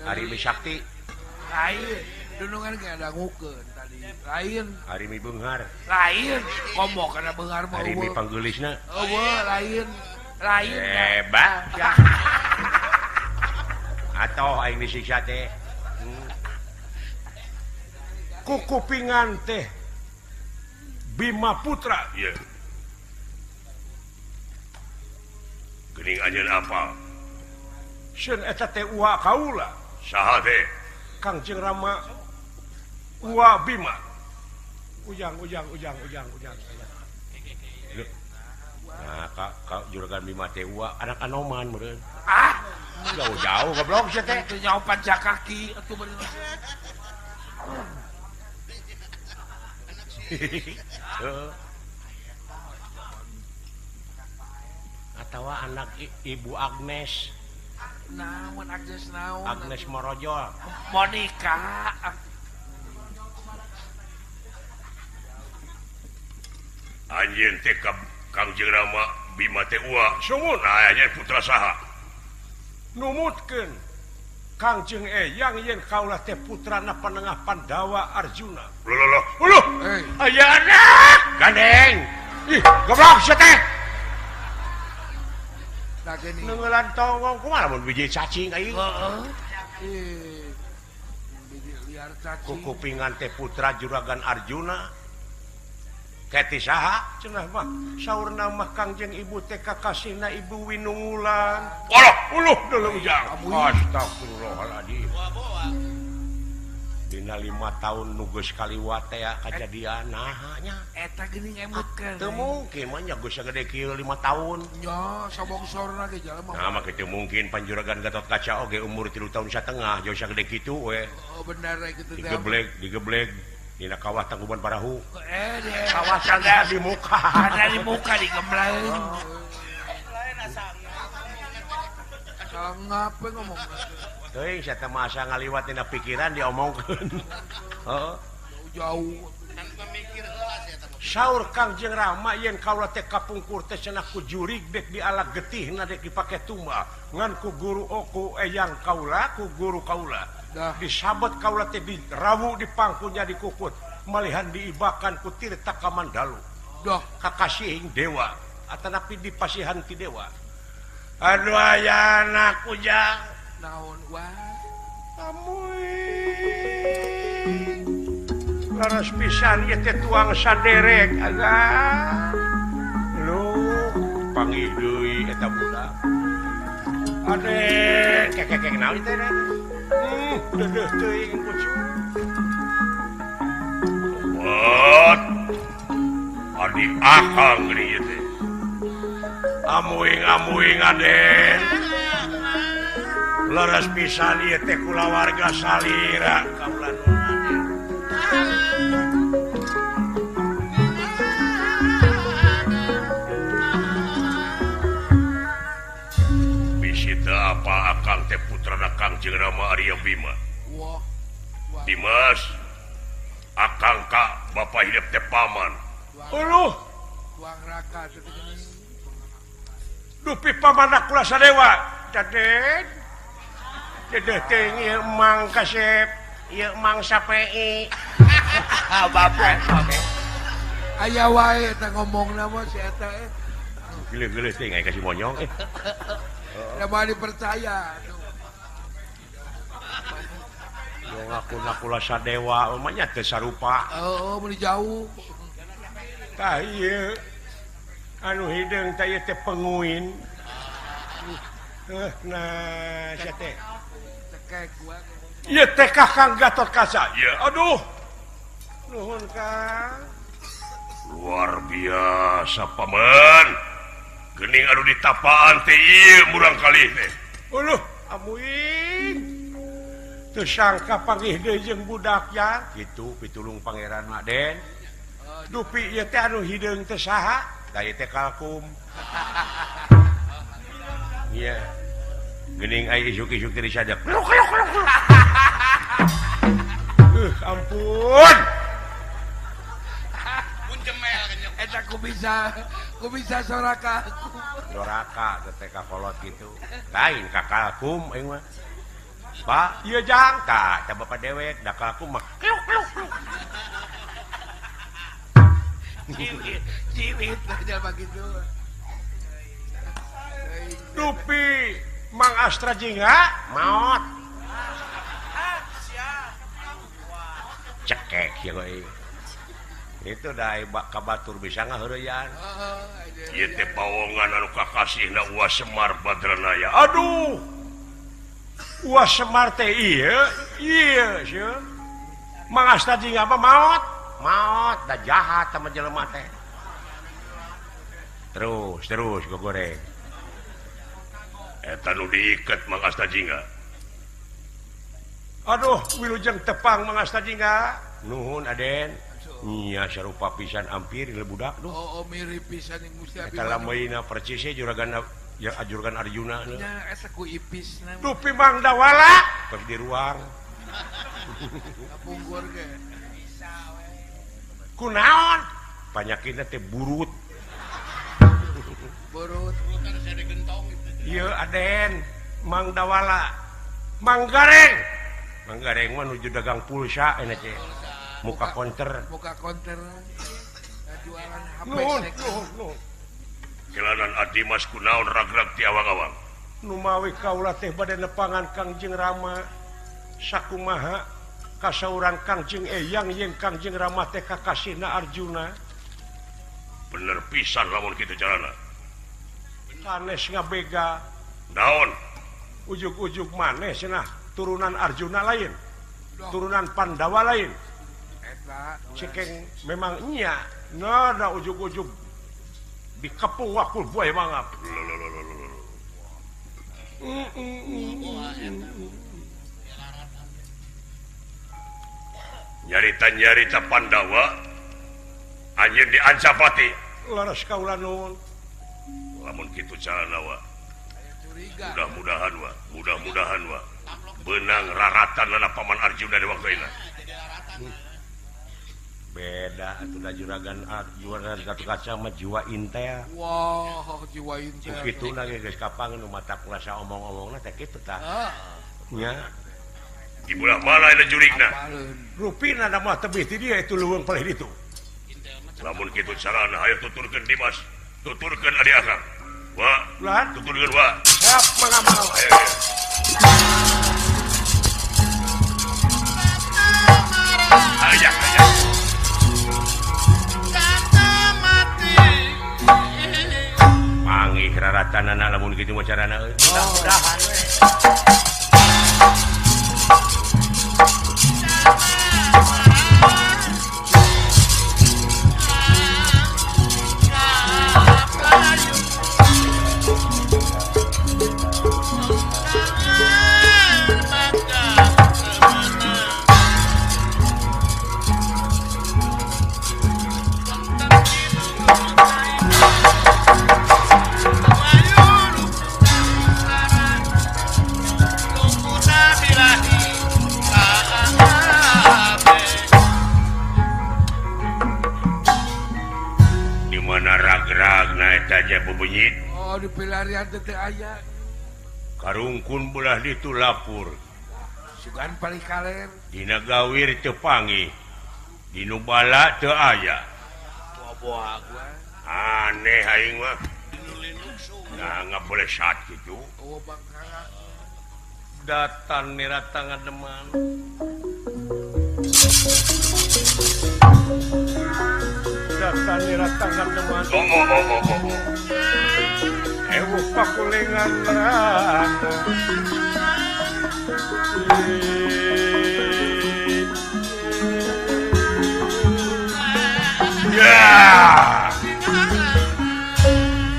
Arimbi Sakti. Lain. Dunungan ge dangukeun tadi. Lain. Arimbi Beunghar. Lain. Komo kana beunghar mah. Arimbi panggeulisna. Eueuh lain. Lain. Hebat. Atoh aing disiksa teh. Kukupingan teh Bima Putra. Iya. Geuning anjeun apa? Sieun eta teh uwa kaula. Saha teh? Kangjeng Rama Uwa Bima. Ujang ujang ujang ujang ujang. Nah, ka juragan Bima teh uwa anak anoman meureun. Ah, jauh-jauh goblok sia teh. Teu nyaho pancakaki atuh meureun. Atawa anak Ibu Agnes. Naon Agnes naon? Agnes Morojol. Monica. Anjeun teh ka Kangjeng Rama Bima teh uwa. Sumuna anjeun putra saha? Numutkeun Kangjeng Eyang yen kaula teh putrana panengah Pandawa Arjuna. Loh loh loh. Aya anak gandeng. Ih, goblok sia teh. Nengeulan tongong kumaha lamun biji cacing aing. Heeh. Ih. Biji liar cacing. Kukupingan teh putra Juragan Arjuna. Keti saha cenah mah saurna mah Kangjeng Ibu teh kakasihna Ibu Winungulan. Walah, uluh deuleu ujang. Astagfirullahaladzim. Dina 5 tahun nu geus kaliwat teh kajadian naha nya. Eta geuning emutkeun. Teu mungkin mah nya geus sagede kieu 5 tahun. Nya sabongsorna ge jalma. Nah mah kitu mungkin panjuragan Gatot Kaca oge umur 3 tahun satengah jauh sagede kitu we. Oh bener we kitu teh. Digeblek, digeblek dina kawah Tangkuban Parahu. Kawah sada di muka. Sada di muka digembleng. Lain asa. Ngapa ngomong? Teuing sia teh masa ngaliwat dina pikiran diomongkeun. Heeh. Jauh. Saur Kangjeng Rama yen kaula teh kapungkur teh cenah ku jurig dek diala getihna dek dipake tumbal ngan ku guru oku eyang kaula ku guru kaula. Disabet kaula teh dirawu di pangkunya dikukut malihan diibakan ku Tirta Kamandalu. Dah kakasihing dewa atanapi dipasihan ti dewa. Aduh ayana ujang naon wae amuy laras pisan ieu teh tuang saderek agak lu panggih deui eta budak ade kekekek naon teh deudeuh teuing kucu what adi akang geuning ieu teh amuing amuing aden laras pisan ieu teh kulawarga salira kaula nuhun aden. Bisi teu apa akang teh putrana Kangjeng Rama Arya Bima. Dimas akang ka bapa hidup teh paman. Uluh tuang raka teh dupi paman kula sadewa daden dedeh teh ieu Mang Kasep ieu Mang Sapei bapak aya wae eta ngomongna mah si eta geuleuh-geuleuh teh ngai kasih monyong da moal dipercaya yo ngakuna kula sadewa mah nya teu sarupa heeh mun jauh tah ieu anu hideung teh ieu teh penguin. Nah sia teh cekek gua ieu teh Kakang Gatot Kaca ieu aduh nuhun Kang luar biasa paman geuning anu ditapaan teh ieu murang kali teh uluh amuing teu sangka panggih deui jeung budak ya kitu pitulung pangeran mah Den dupi ieu teh anu hideung teh saha da ieu teh kalkum. Iya. Geuning ai isuk-isuk teh disadap. Ampun. Mun jemel eta ku bisa soraka. Soraka teh ka kolot kitu. Lain ka kalkum aing mah. Pak, ieu jang tah eta bapak dewek da kalkum mah. Kluk kluk kluk. Ciwit aja begitu. Dupi Mang Astra Jingga maot. Cekek ya euy. Itu da ka batur bisa ngaheureyan. Ieu teh pawongan anu kakasihna Uwa Semar Badranaya. Aduh. Uwa Semar teh ieu, ieu sieun. Mang Astra Jingga mah maot. Maot da jahat sama jelema teh. Terus terus gogoreng. Eta nu diiket Mang Asta Jingga. Aduh, wilujeng tepang Mang Asta Jingga. Nuhun Aden. Nya sarupa pisan ampir ieu budak duh. Oh, mirip pisan jeung Gusti Abi. Eta lameuna percis juragan ya juragan Arjuna. Nya eta ku ipisna. Dupi Mang Dawala keur di ruang. Kapungkur ge. Kunaon? Panyakitna teh burut. Burut. Ieu Aden, Mang Dawala, Mang Gareng. Mang Gareng mah nuju dagang pulsa euna teh. Muka konter. Muka konter. Jualan HP. Nuhun, nuhun, nuhun. Jalanan Adimas kunaon ragrag ti awang-awang. Numawi kaula teh bade nepangan Kangjeng Rama sakumaha kasauran Kangjeng Eyang jeung Kangjeng Rama teh kakasihna Arjuna. Bener pisan lamun kitu carana. Sanes ngabega. Naon? Ujug-ujug maneh cenah turunan Arjuna lain. Turunan Pandawa lain. Cekeng memang nya nada ujug-ujug dikepung wakul buaya mangap. Nyarita-nyarita Pandawa anjeun di Ancapati. Laras kaula nuhun. Lamun kitu carana wa. Mudah-mudahan wa, mudah-mudahan wa. Benang raratan anak Paman Arjuna di waktu ini. Beda atuh da juragan Arjuna Gatotkaca mah jiwa intel. Wah, jiwa intel. Kitu na ge geus kapangan nu mata kulasa omong-omongna teh kitu tah. Nya. Di belah mana eta jurigna? Rupina da mah tebih ti dieu itu leuweung palih ditu. Lamun kitu carana hayu tuturkeun Dimas, tuturkeun adi akang. Wa, tuturkeun wa. Siap mangga-mangga. Ayo. Ayah, ayah. Mangih raratanana lamun kitu mah carana euy. Mudah-mudahan we. Oh, di pilarian teh aya. Karungkun belah ditu lapur. Sugan paling kaler. Dina gawir teu panggih. Dinu bala teu aya. Boa-boa gua. Aneh aing mah. Nah, nggak boleh saat gitu. Oh, bangkara. Datan nirata ngademan. Datan nirata ngademan. Oh, oh, oh, oh, oh. Ewu pakulingan rana. Ya.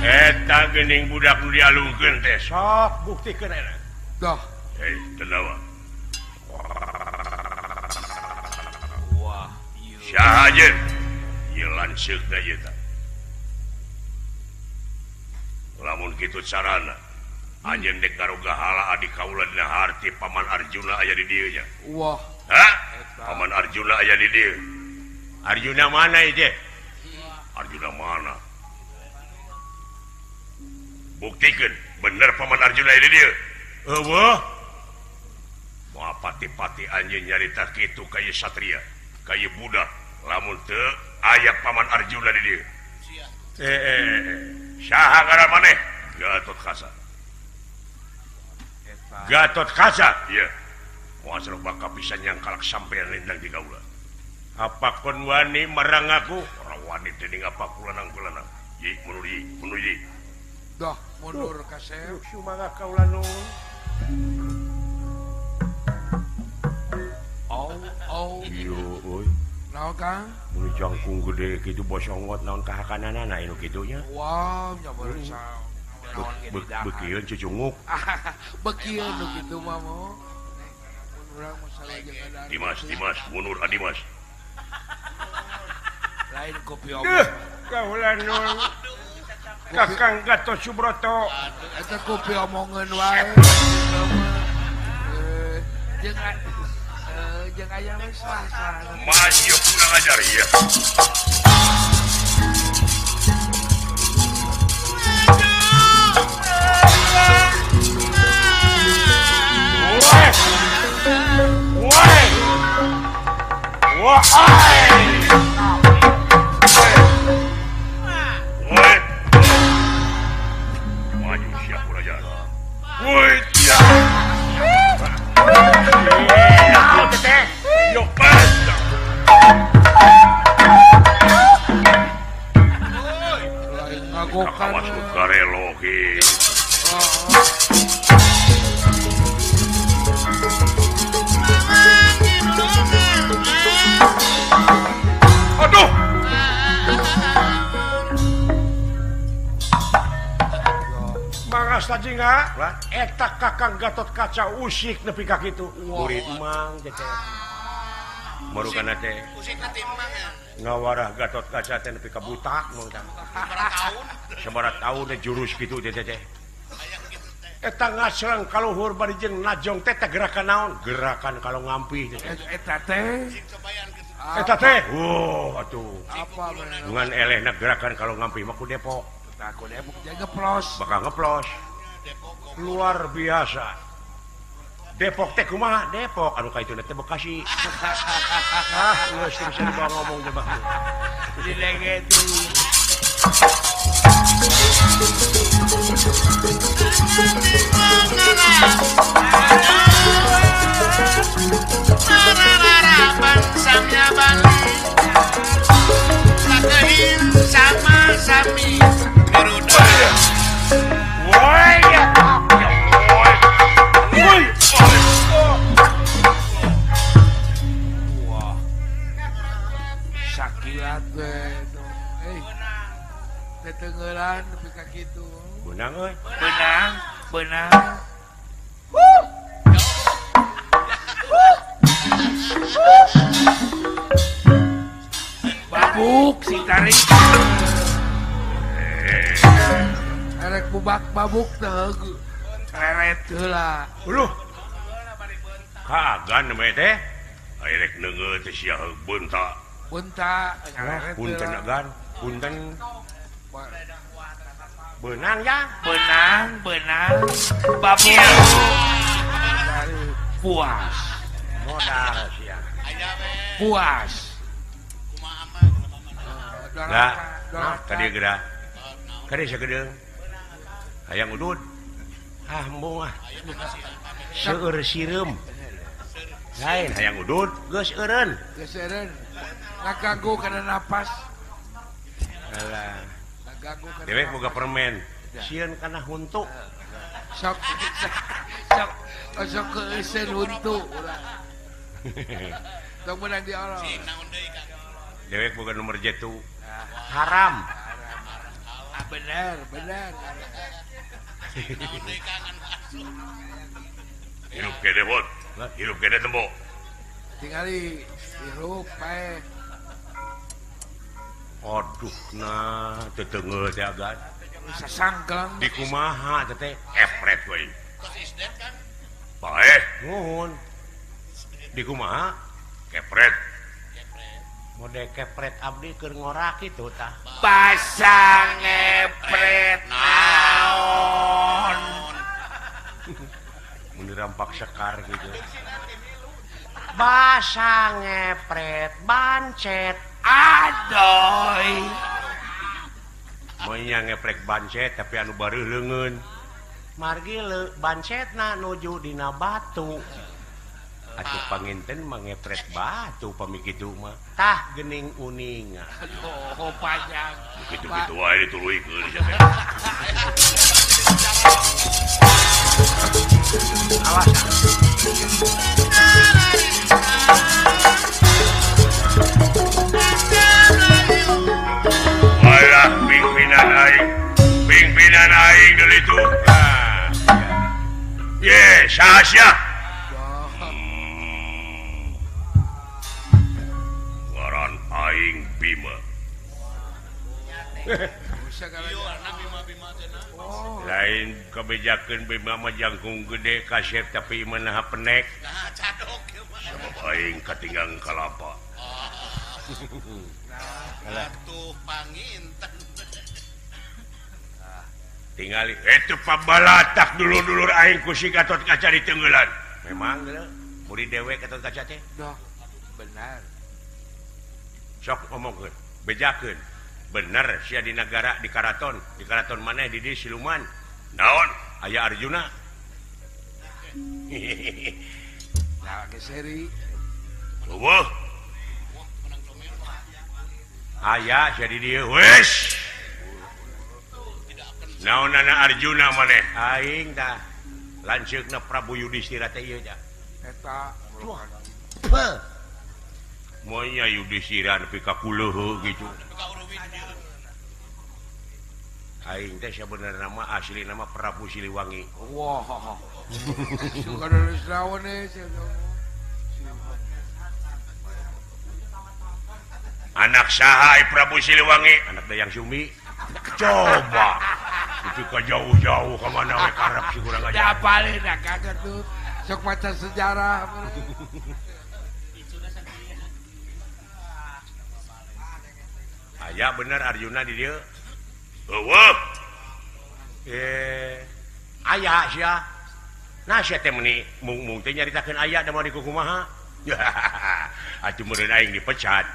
Eta geuning budak nu dialungkeun teh sok buktikeun eta. Dah. Hei, tendawa. Wah, ieu. Saha jeung? Ieu lanceukna ieu tah. Lamun kitu carana, anjeun dek ngaroga hala adi kaula dina harti Paman Arjuna aya di dieu nya. Wah. Hah? Paman Arjuna aya di dieu. Arjuna mana ieu teh? Arjuna mana? Buktikeun bener Paman Arjuna aya di dieu. Eueuh. Moal pati-pati anjeun nyarita kitu ka ieu satria, ka ieu budak, lamun teu aya Paman Arjuna di dieu. Saha ngaran maneh? Gatotkaca. Gatotkaca? Iya. Moal sareng bakal bisa nyangkalak sampean lindang di kaula. Apa kon wani marang aku? Ora wani dening apa kulanang-kulanang. Yi mundur yi, mundur yi. Dah mundur kasep. Sumangga kaula nuhun. Oh, oh. Ieu euy. Naon Kang? Mun jangkung gede kitu bosongot naon kahakananana anu kitu nya. Wow, nya beursa. Bekieun cucunguk. Bekieun nu kitu mah mo. Dimas, Dimas, mundur Adimas. Lain kopi omong. Kaula nuhun. Kakang Gatot Subroto. Eta kopi omongeun wae. Jeung jeung aya we sah-sah. Masih kurang ajar ya. Woi. Woi. Woi. Woi. Maju siap kurang ajar. Woi, ya. Yo pas. Astajinga eta Kakang Gatot Kaca usik nepi ka kitu. Murid mang teh. Marukana teh. Usikna teh mang ya. Ngawarah Gatot Kaca teh nepi ka butak mah tah. Sabaraha taun jurus kitu teh teh. Eta ngacreng kaluhur bari jeung najong teh gerakan naon? Gerakan kalau ngampih teh. Eta teh. Eta teh. Wah, atuh. Apa bener? Ngan elehna gerakan kalau ngampih mah ku Depok. Aku Depok jaga ngeplos. Bakal ngeplos. Luar biasa. Depok teh kumaha? Depok anu ka itu teh Bekasi. Ah, geus bisa dibawa ngomong teh bakal. Dilegetu. Samya bali sakehin sama sami miruda. Woi ya. Woi. Wah. Sakilat we. Eh. Tetenggelan nepi ka kitu. Beunang euy. Beunang, beunang. Babuk si tarik. Erek bubak babuk teh leret heula. Uluh. Kagan we teh. Erek neungeut teh sia beunta. Beunta leret. Punten agan, punten. Beunang ya? Beunang, beunang. Babuk. Puas. Modal sia. Puas. Lah, tadi geura. Kade sagedeung. Hayang udud. Ah, embung ah. Seueur sireum. Lain hayang udud, geus eureun. Geus eureun. Ngaganggu kana napas. Alah. Ngaganggu kana. Dewek boga permen. Sieun kana huntu. Sok sok sok keuseun huntu ulah. Tong meunang diolok. Dewek boga nomor jetu. Haram. Ah, bener, bener. Hirup kene bot. Hirup kene tembo. Tingali hirup pae. Aduh nah teteungeuh teh agan. Sasangklang di kumaha teh teh epret we. Pae nuhun. Di kumaha? Kepret. Mode kepret abdi keur ngorak kitu tah. Pasang ngepret naon. Mun dirampak sekar gitu. Basang ngepret bancet adoy. Monya ngeprek bancet tapi anu bareuh leungeun. Margi bancetna nuju dina batu. Atuh panginten mah ngepret batu pami kitu mah. Tah geuning uninga. Aduh, panjang. Kitu-kitu wae dituluykeun sia teh. Awas. Alah pimpinan aing. Pimpinan aing deui itu. Ah. Ye, saha sia? Ngaran aing Bima. Lain kebijakan Bima mah jangkung gede kasep tapi manaha penek. Sabab aing katinggang kalapa. Atuh panginten. Tingali itu pabalatak dulur-dulur aing ku si Gatot Kaca ditenggelan. Memang geuleuh murid dewek Gatot Kaca teh. Dah, benar. Sok ngomongkeun, bejakeun. Bener sia di negara di karaton maneh di dieu siluman. Naon? Aya Arjuna. Nah, geseri. Eueuh. Aya sia di dieu. Wes. Naonana Arjuna maneh? Aing tah. Lanceukna Prabu Yudhistira teh ieu tah. Eta. Monya Yudhistira nepi ka kuleuh gitu. Aing teh sabenerna mah asli nama Prabu Siliwangi. Wah. Suka nulis naon Anak saha Prabu Siliwangi? Anak Dayang Sumi. Coba. Itu ke jauh-jauh ke mana we karep si kurang aja. Da paling da kaget tuh. Sok maca sejarah. Aya bener Arjuna di dieu. Eueuh. Aya sia. Nah sia teh meuni mung-mung teh nyaritakeun aya da moal dikukumaha. Atuh meureun aing dipecat.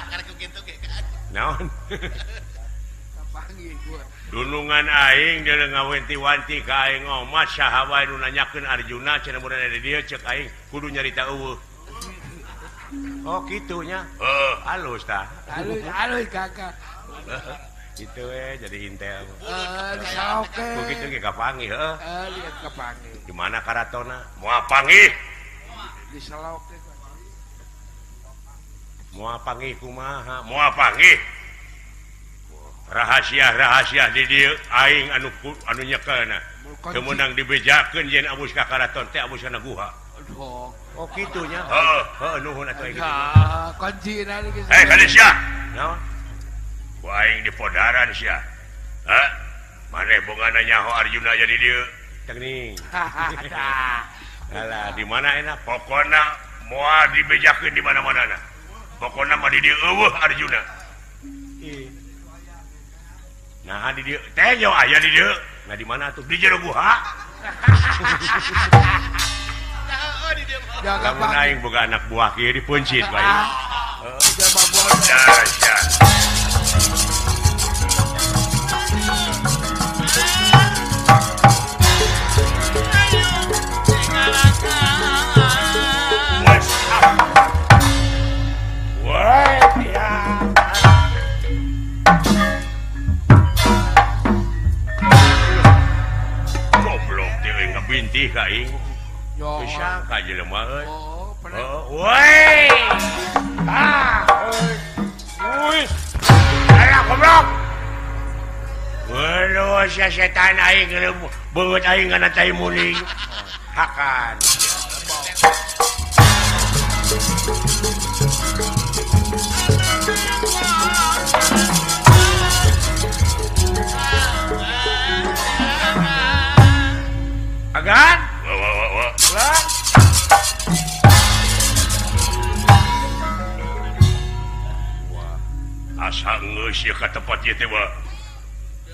Karek kitu ge. Naon? Dunungan aing deuleu ngawenti-wanti ka aing omat saha wae nu nanyakeun Arjuna cenah mun aya di dieu ceuk aing kudu nyarita eueuh. Oh kitu nya. Heeh, halus tah. Halus, halus kakak. Itu we jadi intel. Heeh, ku kitu ge kapanggih heuh. Heeh, lihat kapanggih. Di mana karatona? Moal panggih. Di Saloke. Moal panggih kumaha? Moal panggih. Rahasia-rahasia di dieu aing anu anu nyekelna. Teu meunang dibejakeun yen abus ka karaton teh abus kana guha. Oh kitu nya. Heeh, heeh nuhun atuh aing kitu. Kuncina geus. Eh kade sia. Naon? Ku aing di podaran sia. Hah? Maneh bongana nyaho Arjuna aya di dieu. Teuning. Alah, di mana enak? Pokona moal dibejakeun di mana-mana na. Pokona mah di dieu eueuh Arjuna. Nah di dieu teh nyaho aya di dieu. Nah di mana atuh? Di jero guha. Lamun aing boga anak buah kieu dipeuncit bae. Heeh. Goblok teh ngabintih ka aing. Bisa ka jelema euy. Oh, woi. Ah, euy. Alah goblok. Waduh, sia setan aing beungeut aing kana tai muning. Hakan. Agan? Wah, asa geus ieu ka tempat ieu teh, Wa.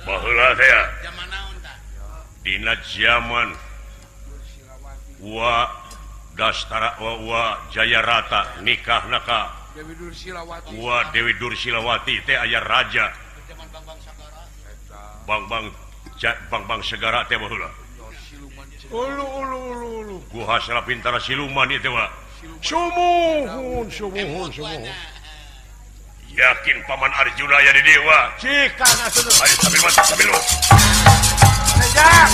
Baheula teh ya. Zaman naon tah? Dina zaman Wa Dastara Wa Jayarata nikahna ka Dewi Dursilawati. Wa Dewi Dursilawati teh aya raja. Zaman Bangbang Sagara. Bangbang Bangbang Segara teh baheula. Ulu ulu ulu ulu guha Salapintara siluman ieu teh wa. Sumuhun sumuhun sumuhun. Yakin Paman Arjuna aya di dieu wa. Cikan atuh. Ayo sambil man sambil. Rejak.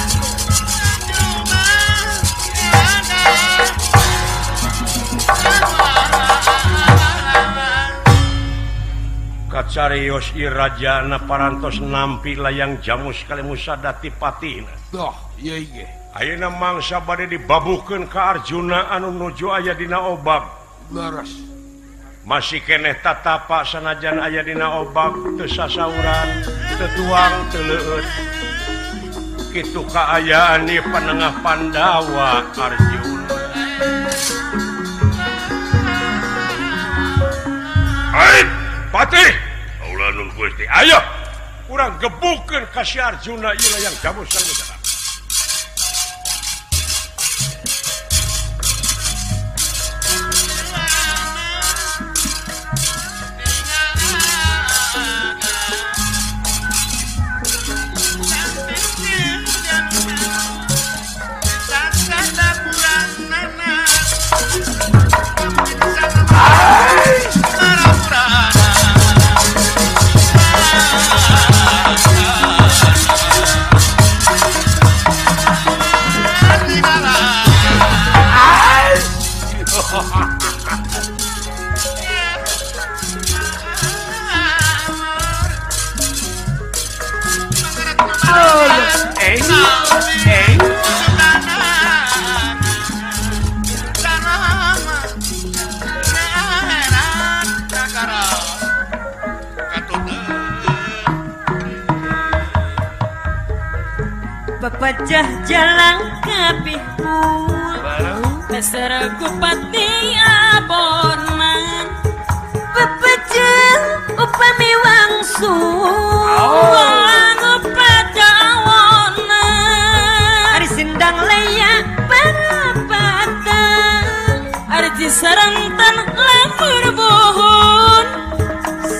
Kacarios ieu rajana parantos nampi layang jamus kalimusadati patina. Doh, ieu ge. Ayeuna mangsa bade dibabuhkeun ka Arjuna anu nuju aya dina obag. Leres. Masih keneh tatapa sanajan aya dina obag teu sasauran, teu tuang, teu leueut. Kitu kaayaan di panengah Pandawa Arjuna. Hai, Patih. Kaula nun Gusti. Ayo, urang gebukeun ka si Arjuna ieu layang jamus kalimusadati. Pepecah jalan kabihpun meser kupati abonan pepecah upami wangsul upada awonan ari sindang leyak parapatan ari cisarentan lamur buhun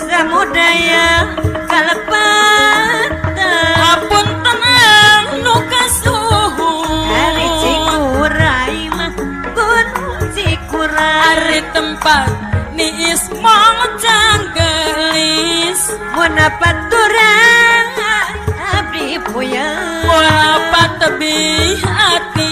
samudaya kalepatan apunten anu kasuhun ari Cikuray mah gunung Cikuray ari tempat niis mong canggelis munapat turang abdi puyeng munapat tebih ati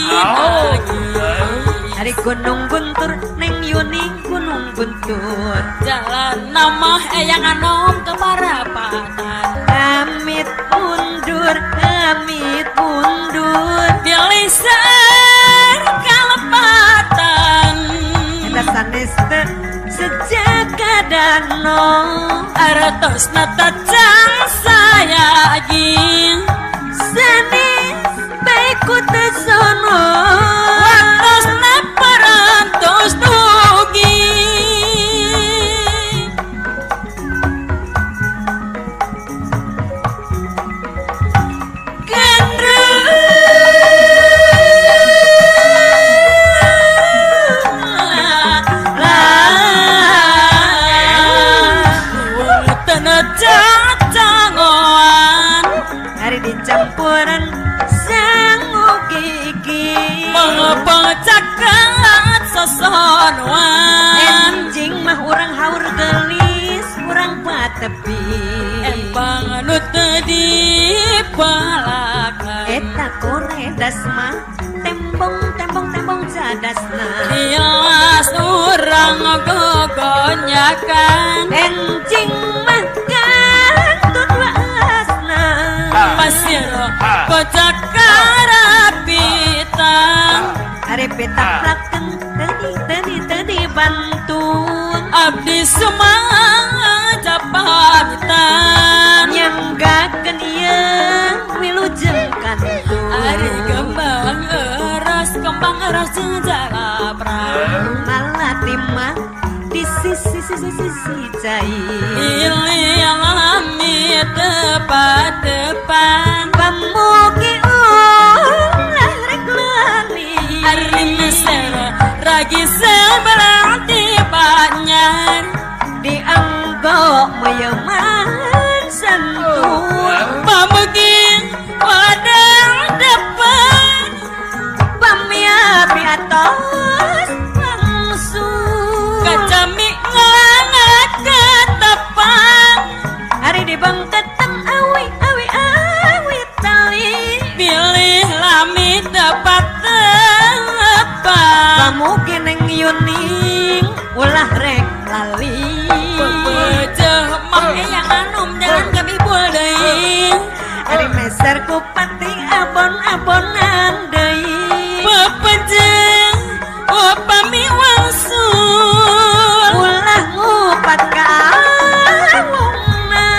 ari Gunung Guntur neng Yuni Gunung Guntur jalan nama eyang anom kemarapatan amit mundur dilisan kalepatan eta sanes teu sejak kadano artosna tacang sayagi sanes bae ku teu sono waktosna parantos dugi campuran sangu gigi mengepeng cakat sosonuan enjing mah urang haur gelis urang patepi empang anu teu dipalakan eta koredas mah tembong tembong tembong jadasna ilas urang gogonyakan enjing mah kantun waasna pasir kocak karapitan ari petak plaken tadi tadi tadi bantun abdi sumaja pamitan nyanggakeun ieu wilujeng kantun ari kembang eras jeung jalapra malati mah di sisi sisi sisi cai ilih lami tepat-tepan pamugi ulah rek lali ari meser ragi sebelah di dianggo meyeman santun pamugi wadang depan pamiapi atos langsung kacami ngangat ketepang hari di bangketeng awi awi awi tali pilih lami tepat tepat pamugi neng yuning ulah rek lali pepeceh mah eyang anum jalan kabibul deui ari meser kupati abon-abonan deui pepeceh upami wangsul ulah ngupat ka awungna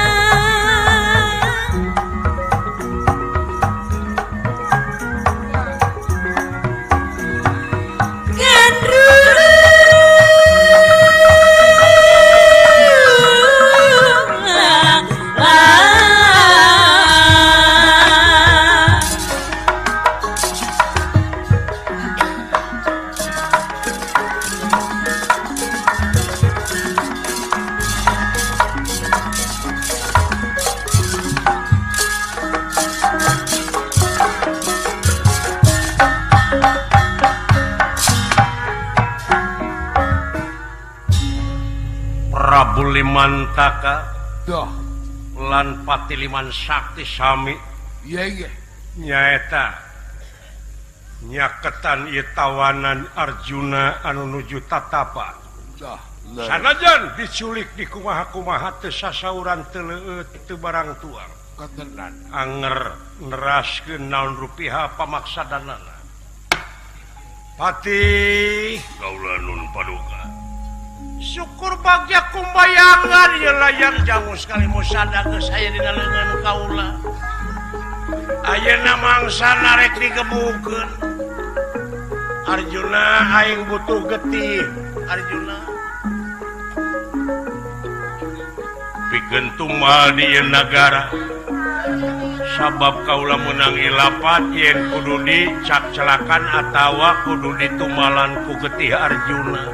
Prabu Limantaka lan Pati Liman Sakti sami nyaeta nyaketan ieu tawanan Arjuna anu nuju tatapa. Sanajan diculik di kumaha-kumaha teu sasauran teu leueut teu barang tuang. Paduka tenan. Anger neraskeun naon rupiah pamaksadanana. Patih kaula nun paduka. Syukur bagya kumbayangan ieu layang jamus Kalimusada geus aya dina leungeun kaula. Ayeuna mangsa narek digebukeun. Arjuna aing butuh getih. Arjuna pikeun tumal di ieu nagara. Sabab kaula meunang ilapat yen kudu dicakcelakan atawa kudu ditumalan ku getih Arjuna.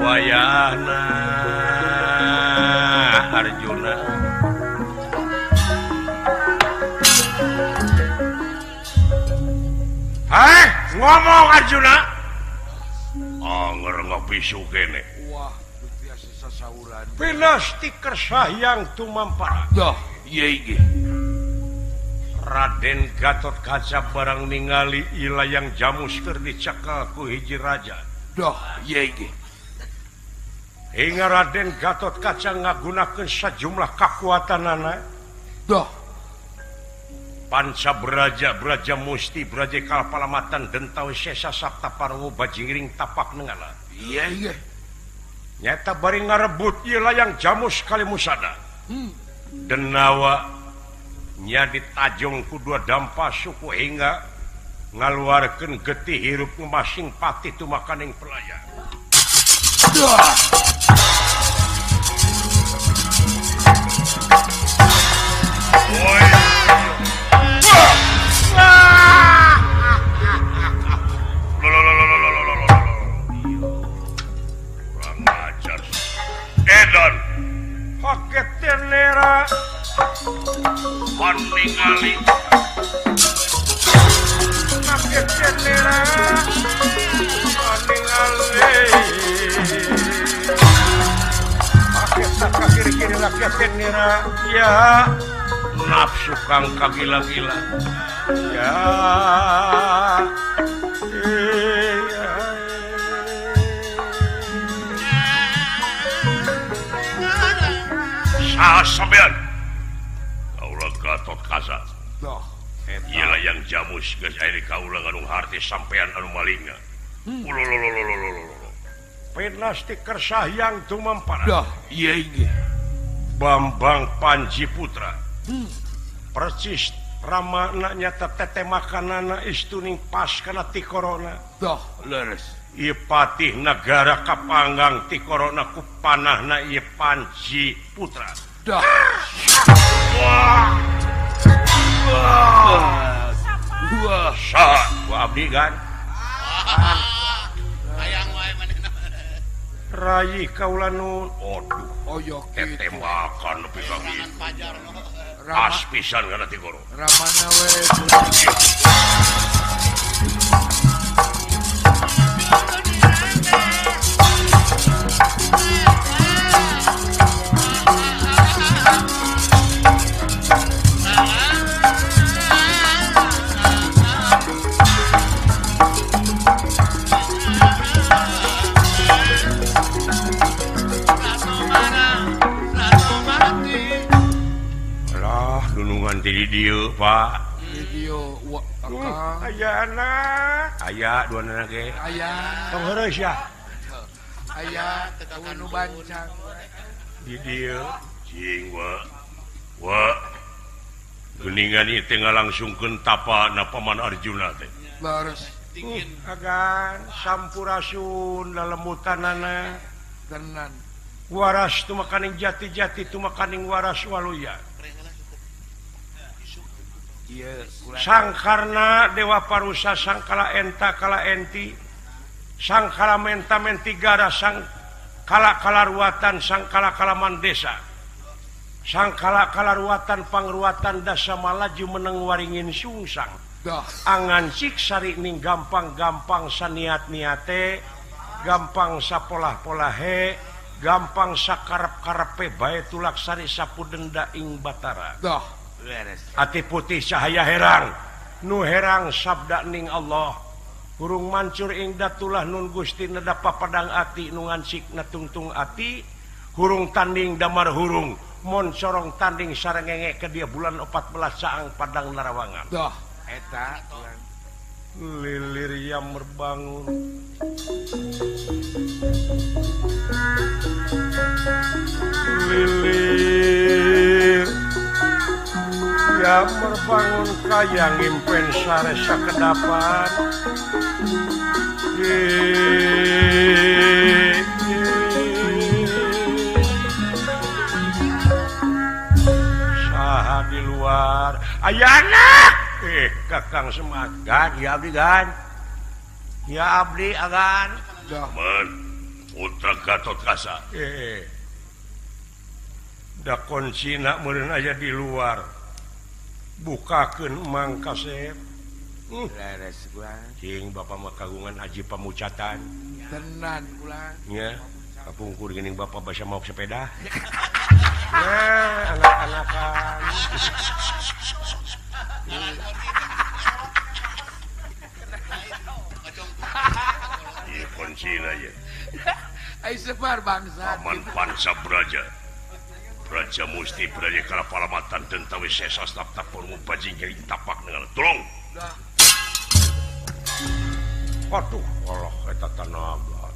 Wayahna Arjuna. Hei, ngomong Arjuna. Anger ngapisu kene. Wah, biasa sasauran. Pinasti kersahyang tumampara. Dah, iya iki. Raden Gatot Kaca barang ningali ilayang jamus keur dicekal ku hiji raja. Dah, iya iki. Hingga Raden Gatot Kaca ngagunakeun sajumlah kakuatanana. Dah. Panca braja braja musti braja kalpalamatan dentaw sesa sapta parwo bajingiring tapak nengala. Iya iya. Nyata bari ngarebut ieu layang jamus Kalimusada. Denawa nya ditajong ku dua dampa suku hingga ngaluarkeun getih hirup masing patih tumakaning pelaya. Dah. Woi. Edan paket tenera ningali paket tenera ningali paket kiri-kiri rakyat tenera ya nafsu kang kagila-gila ya. Sampean kaula Gatot Kaca. Ieu layang jamus geus aya di kaula ngandung harti sampean anu malinga. Ulololololololo. Pinasti kersahyang tumampara. Dah, ieu inggih. Bambang Panji Putra. Percis ramana nyata tete makanana istuning pas kana ti corona. Dah, leres. Ieu patih nagara kapanggang ti corona ku panahna ieu Panji Putra. Dah. Wah. Wah. Wah. Saha ku abdi kan? Hayang wae manehna. Rayi kaula nu aduh. Oyok kitu. Tetembakan nepi ka kieu. Pas pisan kana ti goro. Ramana we. Di dieu Pak. Di dieu wa akang. Aya anak. Aya dua anak ge. Aya. Tong heureus ya. Aya teu nu bancang. Di dieu cing wa. Wa. Geuningan ieu teh ngalangsungkeun tapa na Paman Arjuna teh. Leres. Agan sampurasun lalemutanana tenan. Waras tumakaning jati-jati tumakaning waras waluya. Sangkarna Dewa Parusa sangkala enta kala enti sangkala menta mentigara sangkala kalaruatan sangkala kalaman desa sangkala kalaruatan pangruatan dasa malaju meneng waringin sungsang angan siksari ning gampang-gampang saniat-niate gampang sapolah-polahe gampang sakarep-karepe bae tulak sari sapu denda ing batara. Ati putih cahaya herang nu herang sabda ning Allah hurung mancur ing datulah nun Gusti nedapa padang ati nu ngansik natungtung ati hurung tanding damar hurung Mon sorong tanding sarengenge ke dia bulan 14 saang Padang Narawangan. Doh eta lilir yang merbangun lilir yang merbangun kaya ngimpen sare sakedapan. Saha di luar ayana Kakang Semar gan ya abdi gan ya abdi agan Men Putra Gatot Kaca da kuncina meureun aya di luar bukakeun Mang Kasep. Leres kula cing bapa mah kagungan aji pamucatan tenan kula nya kapungkur geuning bapa basa maok sepeda. Nah anak-anakan ieu kuncina ieu. Ai sebar bangsa. Paman Panca Braja. Braja Musti Braja kalapalamatan tentawi sesas tap-tapur bajing gering tapak dengan tolong. Aduh, Allah eta tanaga.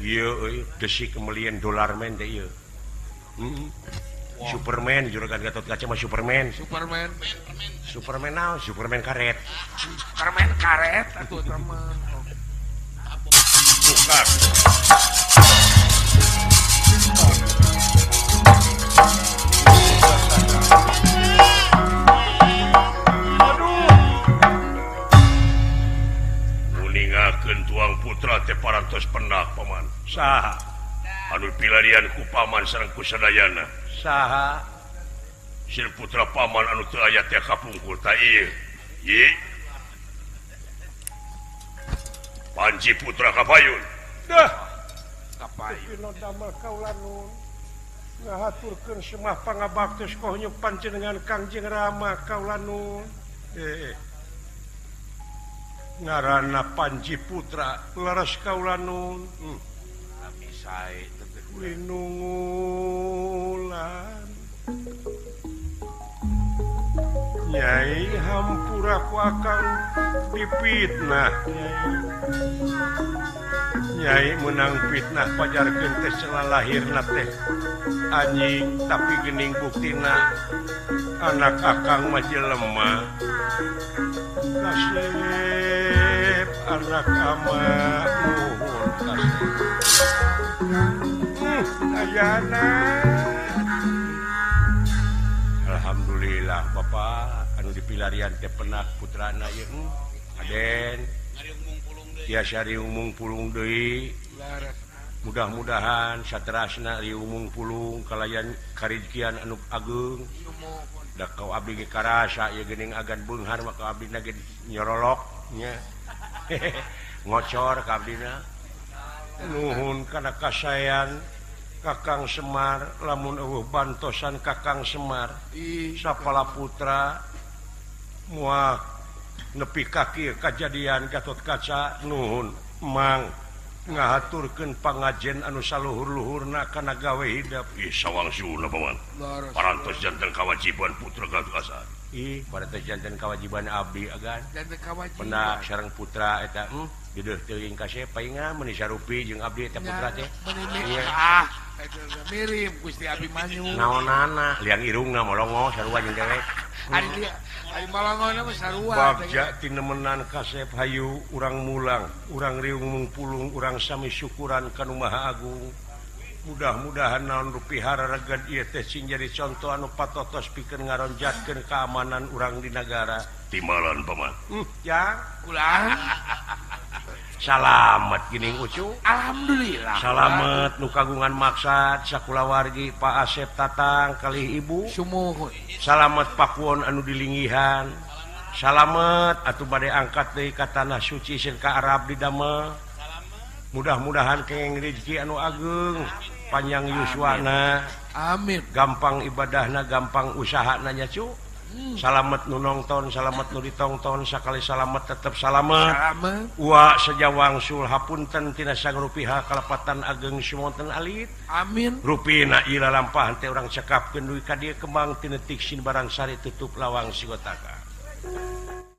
Ieu euy desi kemelian dolar men teh ieu. Superman juragan Gatot Kaca mah Superman. Superman. Superman naon? Superman karet. Superman karet atuh teman. Buka. Aduh. Nguningakeun tuang putra teh parantos pendak paman. Saha? Anu pilarian ku paman sareng ku sadayana. Saha? Sir putra paman anu teu aya teh kapungkur ta ieu. Ye. Panji Putra Kapayun. Dah. Kapayun. Pino damel kaula nun. Ngahaturkeun semah pangabaktos kohnyu panjenengan Kangjeng Rama kaula nun. Ngaranna Panji Putra leres kaula nun. Kami sae winungulan. Nyai hampura ku akang dipitnah. Nyai menang fitnah pajarkeun teh selalahirna teh anjing tapi geuning buktina anak akang mah jelema. Kasep anak ama nuhun kasep. Ayana. Alhamdulillah Bapak anu dipilarian teh penak putrana ieu Aden. Tiasa riung pulung deui. Mudah-mudahan saterasna riung pulung kalayan karizkian anu ageung. Da kau abdi ge karasa ieu geuning agan beunghar maka abdi na ge nyorolok nya. Ngocor ka abdina. Nuhun kana kasayan Kakang Semar lamun eueuh bantosan Kakang Semar sapala putra moal nepi kaki kajadian Gatot Kaca nuhun Mang ngahaturkeun pangajen anu saluhur-luhurna kana gawe hidep. Ih sawangsuna paman. Parantos janten kawajiban putra Gatot Kaca. Ih parantos janten kawajiban abdi agan. Janten kawajiban. Pendak sareng putra eta dideuh teuing kasep paingan meuni sarupi jeung abdi eta putra teh. Ah, eta mirip Gusti Abimanyu. Naonana liang irungna molongo sarua jeung dewek. Ari dia ari molongona mah sarua. Bagja tinemenan kasep hayu urang mulang, urang riung mungpulung, urang sami syukuran ka Nu Maha Agung. Mudah-mudahan naon rupi hararegan ieu teh sing jadi conto anu patotos pikeun ngaronjatkeun keamanan urang di nagara. Timalan paman. Jang ulah. Salamet geuning Ucu. Alhamdulillah. Salamet nu kagungan maksad sakulawargi Pak Asep Tatang kalih Ibu. Sumuhun. Salamet pakuon anu dilinggihan. Salamet atuh bade angkat deui ka tanah suci sieun ka Arab didamel. Mudah-mudahan kenging rezeki anu ageung, panjang yuswana. Amin. Gampang ibadahna, gampang usahana nya Cu. Salamet nu nongton, salamet nu ditongton, sakali salamet tetep salamet. Salamet. Wa sejawang sul hapunten tina sangrupiha kalepatan ageng sumonten alit. Amin. Rupina ieu lalampahan teh urang cekapkeun dugi ka dieu kembang tinetik sin barang sari tutup lawang sigotaka.